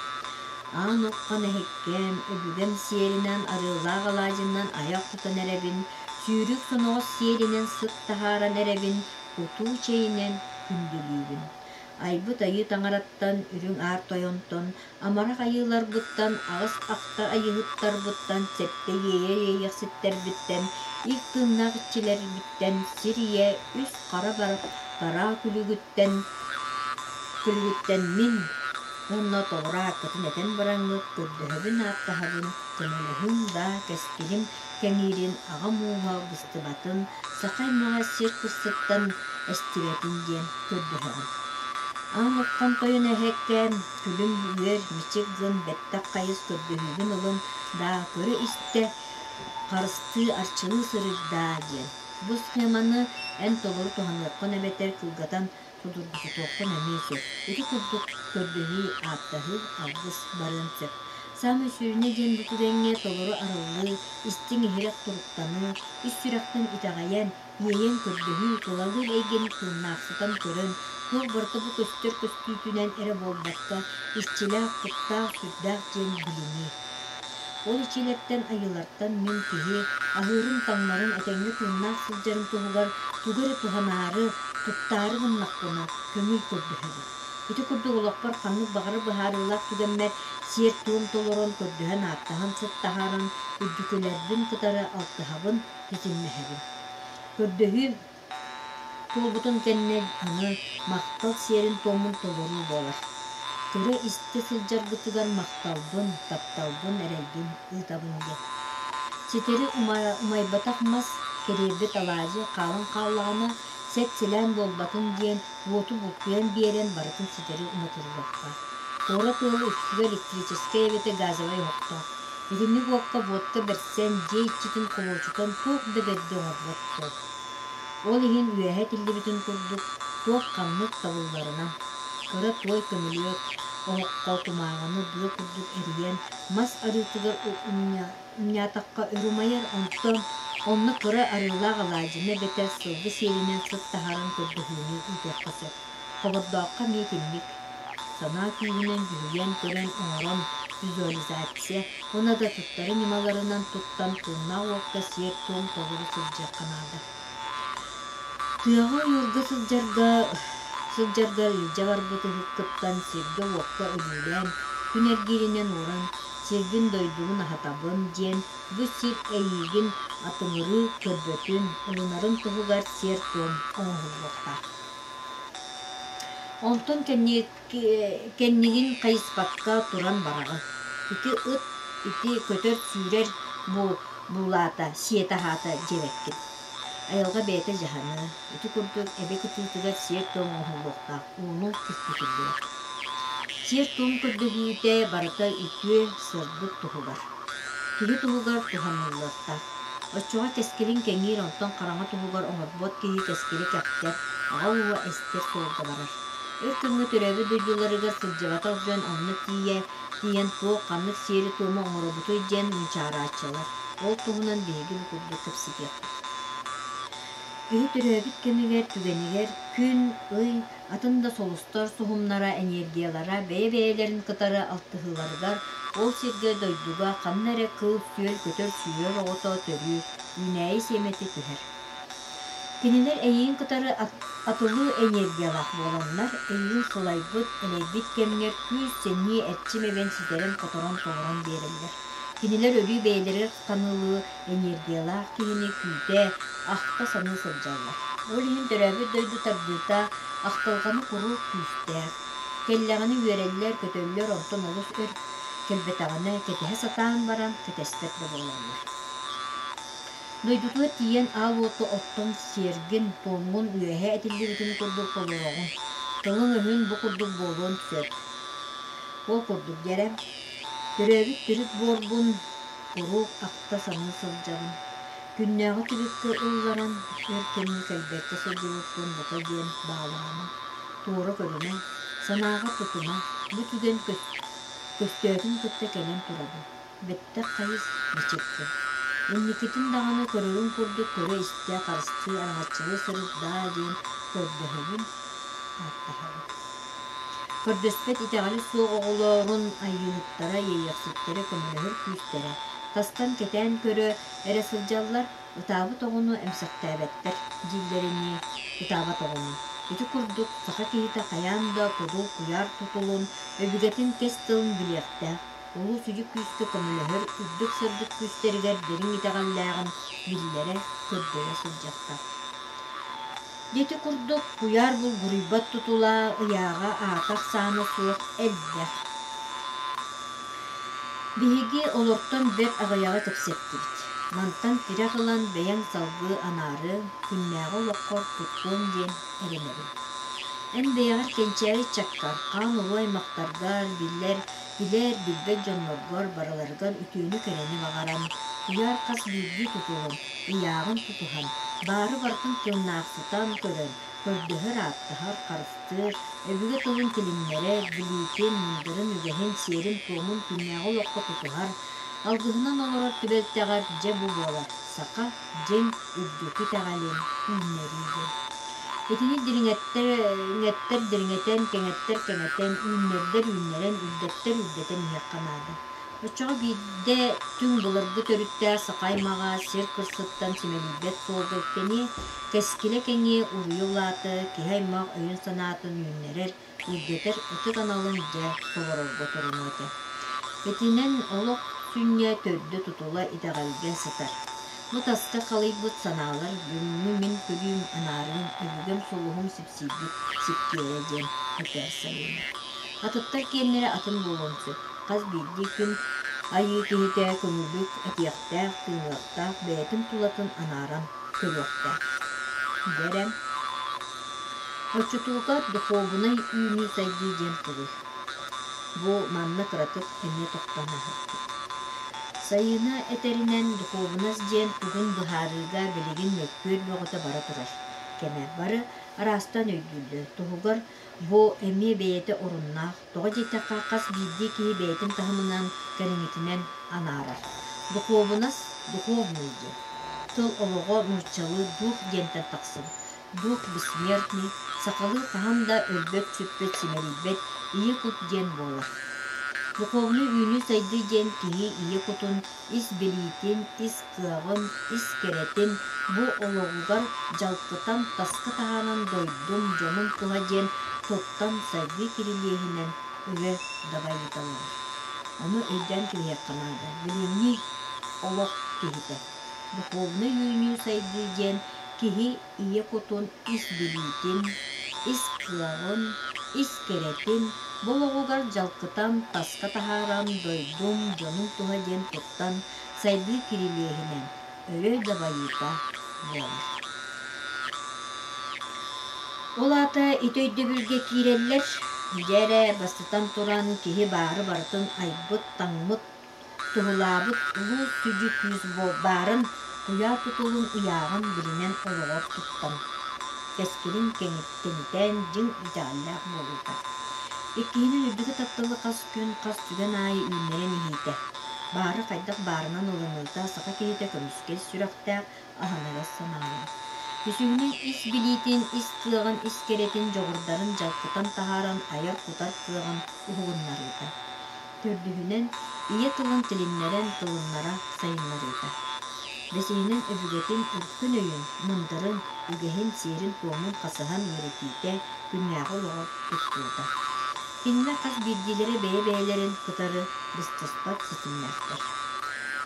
Аан уххан эһиккэм, өбүгэм сиэринэн арыылаах алаадьынан айах тутан эрэбин, сүүрүк соноҕос сиэлинэн сыт таһааран эрэбин, кутуу чэйинэн күндүлүүбүн. Айбыт айыы таҥараттан, үрүҥ аар тойонтон, амарах айыыларбыттан, аҕыс ахта айыыһыттарбыттан, сэттэ иэйэр иэйэхситтэрбиттэн, ил тыыннаах иччилэрбиттэн, сир ийэ үс хара бараа күлүгүттэн, күлүгүттэн мин уонна толору ааккытын этэн бараҥҥыт көрдөһөбүн-ааттаһабын, көмөлөһүҥ да, кэскилим кэҥиирин, аҕам ууһа быстыбатын, саха аймаҕа сир кырсыттан эстибэтин диэн көрдөһөҕүн. Аан Уххан тойон эһэккээн, күлүм үөр, мичик гын, бэттэх хайыс көрдөһүүбүн ылын даа, көрө-истэ, харыстыы, арчылыы сырыт даа диэн. Бу схеманы эн толору туһаныаххын эбэтэр кылгатан судургутутуоххун эмиэ сөп. Ити курдук көрдөһүү, ааттаһыы, алгыс барыан сөп. Саамай сүрүнэ диэн бу түгэҥҥэ толору арыллыы, истиҥ-иһирэх туруктаныы, ис сүрэхтэн итэҕэйэн, иэйэн көрдөһүү, тулалыыр эйгэни тыыннаахсытан көрөн, туох барыта бу көстөр көстүүтүнэн эрэ буолбакка, иччилээх, куттаах, сүрдээх диэн билинии. Ол иччилэртэн, айыылартан мин киһи аһыырын-таҥнарын, этэҥҥэ тыыннаах сылдьарын туһугар тугу эрэ туһанаары, туттаары гыннахпына, көҥүл көрдөһөбүн. Ити курдук олохпор ханнык баҕарар быһаарыылаах түгэммэр сиэр-туом толорон, көрдөһөн-ааттаһан сыт таһааран, үрдүкүлэрбин кытары алтыһабын, ситимнэһэбин. Көрдөһүү туолбутун кэннэ аны махтал сиэрин-туомун толоруу буолар. Көрө-истэ сылдьаргытыгар махталбын, тапталбын, эрэлбин ыытабын диэн. Ситэри умайбатах мас, кэриэрбит алаадьы хаалан хааллаҕына, сэт-силээн буолбатын диэн уоту булкуйан биэрэн барытын ситэри уматыллыахха. Куорат ыала үксүгэр электрическэй эбэтэр газовай оһохтоох. Итинник уокка буотка бэрсэн, дьиэ иччитин холуочутан туох да бэрди оҥорбот суол. Ол иһин үөһэ этиллибитин курдук, туох-ханнык табылларынан, кыра туой көмүлүөк оһоххо кумааҕыны быа курдук эрийэн, мас арыытыгар умньаатахха өр умайар, онтон онно кыра арыылаах алаадьыны эбэтэр сылгы сиэлинэн сыт таһааран көрдөһүүнү ыытыахха сөп. Хобордооххо эмиэ итинник. Санаа күүһүнэн дьүһүйэн көрөн оҥорон визуализация уонна да туттары ньымаларынан туттан тыыннаах уокка сиэр-туом толору сылдьыахха наада. Тыаҕа ойуурга сылдьарга сылдьарга илдьэ барбыт ыһыккыттан сиргэ-уокка өлүүлээн, күн эргииринэн ууран, сирбин-дойдубун аһатабын диэн бу сир эйиигин атыҥырыы көрбөтүн, ылынарын туһугар сиэр-туом оҥоһуллуохтаах. Онтон кэннигин хайыспакка туран бараҕын. Ити ыт, ити көтөр-сүүрэр буулаата, сиэтэ аһаата диэбэккин. Айылҕа бэйэтэ дьаһаныа. Ити курдук эбэ кытыытыгар сиэр-туом оҥоһуллуохтаах, ууну түспүтүллүбэт. Сиэр-туом көрдөһүүтэ барыта үтүө, сырдык туһугар. Киһи туһугар туһаныллыахтаах. Оччоҕо кэскилин кэҥиир, онтон хараҥа туһугар оҥорбот киһи кэскили кэхтэр, аҕа ууһа эстэр суолга барар. Өр кэмҥэ төрөөбүт дойдуларыгар сылдьыбатах дьон онно тиийэ тиийэн туох, ханнык сиэри-туому оҥоробутуй диэн мунчаарааччылар. Ол туһунан биһиги бу курдук кэпсэтиэхпит. Киһи төрөөбүт кэмигэр, түгэнигэр күн, ый, атын да сулустар суһумнара, энергиялара бэйэ-бэйэлэрин кытары алтыһыыларыгар ол сиргэ, дойдуга ханна эрэ кыыл-сүөл, көтөр-сүүрэр оҕото төрүүр, үүнээйи сиэмэтэ түһэр. Кинилэр эйигин кытары атылыы энергиялаах буоланнар, эйигин сылайбыт, элэйбит кэмҥэр күүс-сэниэ, эрчим эбэн ситэрэн-хоторон толорон биэрэллэр. Кинилэр өрүү бэйэлэригэр ханыылыы энергиялаах киһини күүтэ, ахта саныы сылдьаллар. Ол иһин төрөөбүт дойду тардыыта ахтылҕаны куруук күүстээх. Кэллэҕинэ үөрэллэр, көтөллөр, онтон олус өр кэлбэтэҕинэ кэтэһэ сатаан баран кэтэспэт да буолаллар. Дойдутугар тиийэн аал уоту оттон сиэргин, туомҥун үөһэ этиллибитин курдук толороҕун. Тылыҥ-өһүн бу курдук буолуон сөп. Ол курдук дьэрэ, төрөөбүт төрүт буорбун куруук ахта саныы сылдьабын. Күннээҕи түбүккэ ылларан, өр кэмҥэ кэлбэккэ сылдьыбыппын бука диэн баалаама, туора көрүмэ, санааҕа тутума, бу түгэн көстөөтүн кытта кэлэн турабын. Бэттэх хайыс, мичиккин. Инникитин даҕаны көрөрүҥ курдук көрө-истэ, харыстыы, араҥаччылыы сырыт даа диэн көрдөһөбүн, ааттаһабын. Көрдөспөт итэҕэлэ суох оҕолорун айыыһыттара, иэйэхситтэрэ көмөлөһөр күүстэрэ, тастан кэтээн көрө эрэ сылдьаллар, ытаабыт оҕону эмсэхтээбэттэр дииллэринии, ытаабат оҕону. Ити курдук саха киһитэ хайаан да кудул куйаар тутулун, өбүгэтин кэс тылын билиэхтээх, улуу сүдү күүскэ көмөлөһөр үрдүк сырдык күүстэригэр дириҥ итэҕэллээҕин биллэрэ, көрдөрө сылдьыахтаах. Дьэ ити курдук куйаар булгуруйбат тутула, ыйааҕа, аата-ахсаана суох элбэх. Биһиги олортон бэрт аҕыйаҕы кэпсэттибит. Мантан тирэх ылан бэйэҥ салгыы анаары, күннээҕи олоххор туттуом диэн эрэнэбин. Эн бэйэҕэр кэнчээри ыччаккар, хаан улуу аймахтаргар, биллэр, билэр, билбэт дьонноргор барыларыгар үтүөнү-кэрэни баҕаран, куйаар хас биирдии тутулун, ыйааҕын тутуһан, баары барытын тылнаахсытан көрөн, көрдөһөр-ааттаһар, харыстыыр, өбүгэ тылын тилиннэрэр, билиитин, мындырын, үгэһин, сиэрин-туомун күннээҕи олоххо тутуһар, алгыһынан олорор түбэлтэҕэр дьэ бу буолар саха дьиҥ үрдүкү итэҕэлин үүннэрии диэн. Итини дириҥэттэр дириҥэтэн, кэҥэттэр кэҥэтэн, үүннэрдэр үүннэрэн, үрдэттэр үрдэтэн иһиэххэ наада. Оччоҕо биирдэ түҥ былыргы төрүттээх саха аймаҕа сир кырсыттан симэлийбэт суолга үктэниэ, кэскилэ кэҥиэ, уруйа улаата, киһи аймах өйүн-санаатын үүннэрэр, үрдэтэр ытык аналын дьэ толорорго турунуо этэ. Итинэн олох сүнньэ төрдө тутула итэҕэлгэ сытар. Бу таска халыйбыт санаалар бүгүҥҥү мин көрүүм, анаарыым, өбүгэм сулуһум сипсийбит сиккиэрэ диэн этэр Сайыына. Атыттар киэннэрэ атын буолуон сөп. Хас биирдии күн айыы киһитэ көҥүллүк этиэхтээх, тыыныахтаах, бэйэтин тулатын анааран көрүөхтээх. Дьэ Оччотугар духуобунай үүнүү-сайдыы диэн тугуй? Бу манна кыратык эмиэ тохтоон ааһыахпыт. Сайыына этэринэн, духуобунас диэн тугун быһаарыыга билигин мөккүөр бөҕөтө бара турар кэмэ. Бары араастаан өйдүүллэр. Туһугар бу эмиэ бэйэтэ оруннаах, Тоҕо диэтэххэ, хас биирдии киһи бэйэтин таһымынан, кэриҥитинэн анаарар. Духуобунас духовный диэн. Тыл олоҕо нууччалыы дух диэнтэн тахсыбыт. Дух бессмертный, сахалыы хаһан да өлбөт-сүппэт, симэлийбэт ийэ кут диэн буолар. Духовный үүнүү-сайдыы диэн киһи ийэ кутун ис билиитин, ис кыаҕын, ис кэрэтин бу олоҕугар дьалкытан таска таһааран дойдум, дьонум туһа диэн туттан сайдыы кирилиэһинэн өрө дабайыталлар. Ону өйдөөн кэбиһиэххэ наада. Билиҥҥи олох киһитэ. Духовнай үүнүү-сайдыы диэн киһи ийэ кутун ис билиитин, ис кыаҕын, ис кэрэтин, болоҕугар дьалкытан, таска таһааран, дойдум, дьонум туһа диэн туттан, сайдыы кирилиэһинэн өрө дабайыыта буолар. Ол аата ити өйдөбүлгэ киирэллэр, дьэ эрэ, бастатан туран, киһи баары барытын айбыт, таҥмыт, туһулаабыт улуу сүдү күүс баарын куйаар тутулун ыйааҕын билинэн олоҕор туттан, кэскилин кэҥиттэнитэн дьиҥ итэҕэллээх буолуута. Иккиһинэн үрдүкү тапталы хас күн, хас түгэн аайы үүннэрэн иһиитэ. Баары хайдах баарынан ылыныыта саха киһитэ көмүскэл сүрэхтээх, аһыныгас санаалаах. Үсүһүнэн ис билиитин, ис кыаҕын, ис кэрэтин, дьоҕурдарын дьалкытан таһааран айар-кутар кыаҕын уһугуннарыыта. Төрдүһүнэн, ийэ тылын тилиннэрэн тылыннара сайыннарыыта. Бэсиһинэн, өбүгэтин өркөн өйүн, мындырын, үгэһин, сиэрин-туомун хасыһан үөрэтиитэ, күннээҕи олоҕор туттуута. Кинилэр хас биирдиилэрэ бэйэ-бэйэлэрин кытары быстыспат ситимнээхтэр.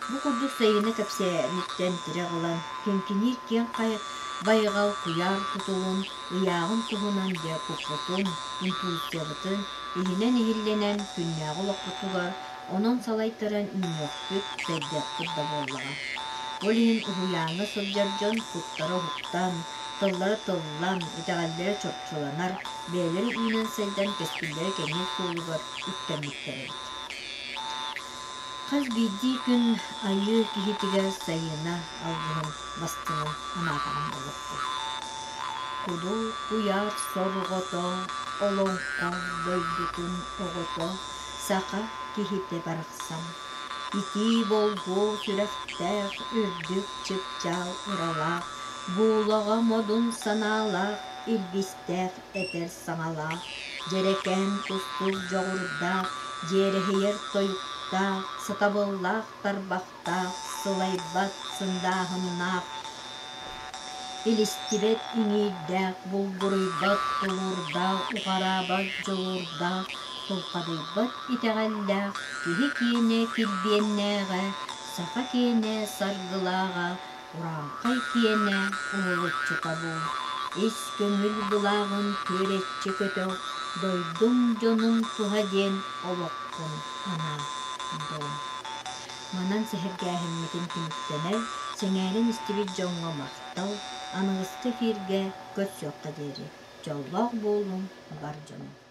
Бу курдук сайыны кэпсээниттэн тирэх ылан, киҥкиниир киэҥ байҕал куйаар тутулун, ыйааҕын туһунан дьэ куппутун, интуициябытын иһинэн иһиллэнэн күннээҕи олохпутугар онон салайтаран үүнүөхпүт, сайдыахпыт да буоллаҕа. Ол иһин уһуйааҥҥа сылдьар дьон куттара уһуктан, тыллара тыллан, итэҕэллэрэ чопчуланар, бэйэлэрэ үүнэн-сайдан кэскиллэрэ кэҥиир суолугар үктэммиттэр эбит. Хас биирдии күн айыы киһитигэр сайына алгыһын бастыҥын анаатаҕым буолуохтун. Кудул куйаар сорҕото, олоҥхо дойдутун оҕото, саха киһитэ барахсан. Итии болгуо сүрэхтээх, үрдүк чыпчаал ыралаах, буулаҕа модун санаалаах, илбистээх этэр саҥалаах, дьэрэкээн кустук дьоҕурдаах, дьиэрэһийэр тойуктаах, сатабыллаах тарбахтаах, сылайбат сындааһыннаах, илистибэт иҥиирдээх, булгуруйбат тулуурдаах, уҕараабат дьулуурдаах, тулхадыйбат итэҕэллээх, киһи киэнэ килбиэннээҕэ, саха киэнэ саргылааҕа, Урааҥхай киэнэ уһулуччута буол, ис көҥүл былааҕын күөрэччи көтөх, дойдум дьонум туһа диэн олоххун анаа дом. Манан сэһэргээһиммитин түмүктэнэр, сэҥээрэн истибит дьоҥҥо махтал, аныгыскы эфиргэ көрсүөххэ диэри. Дьоллоох буолуҥ, бар дьонум!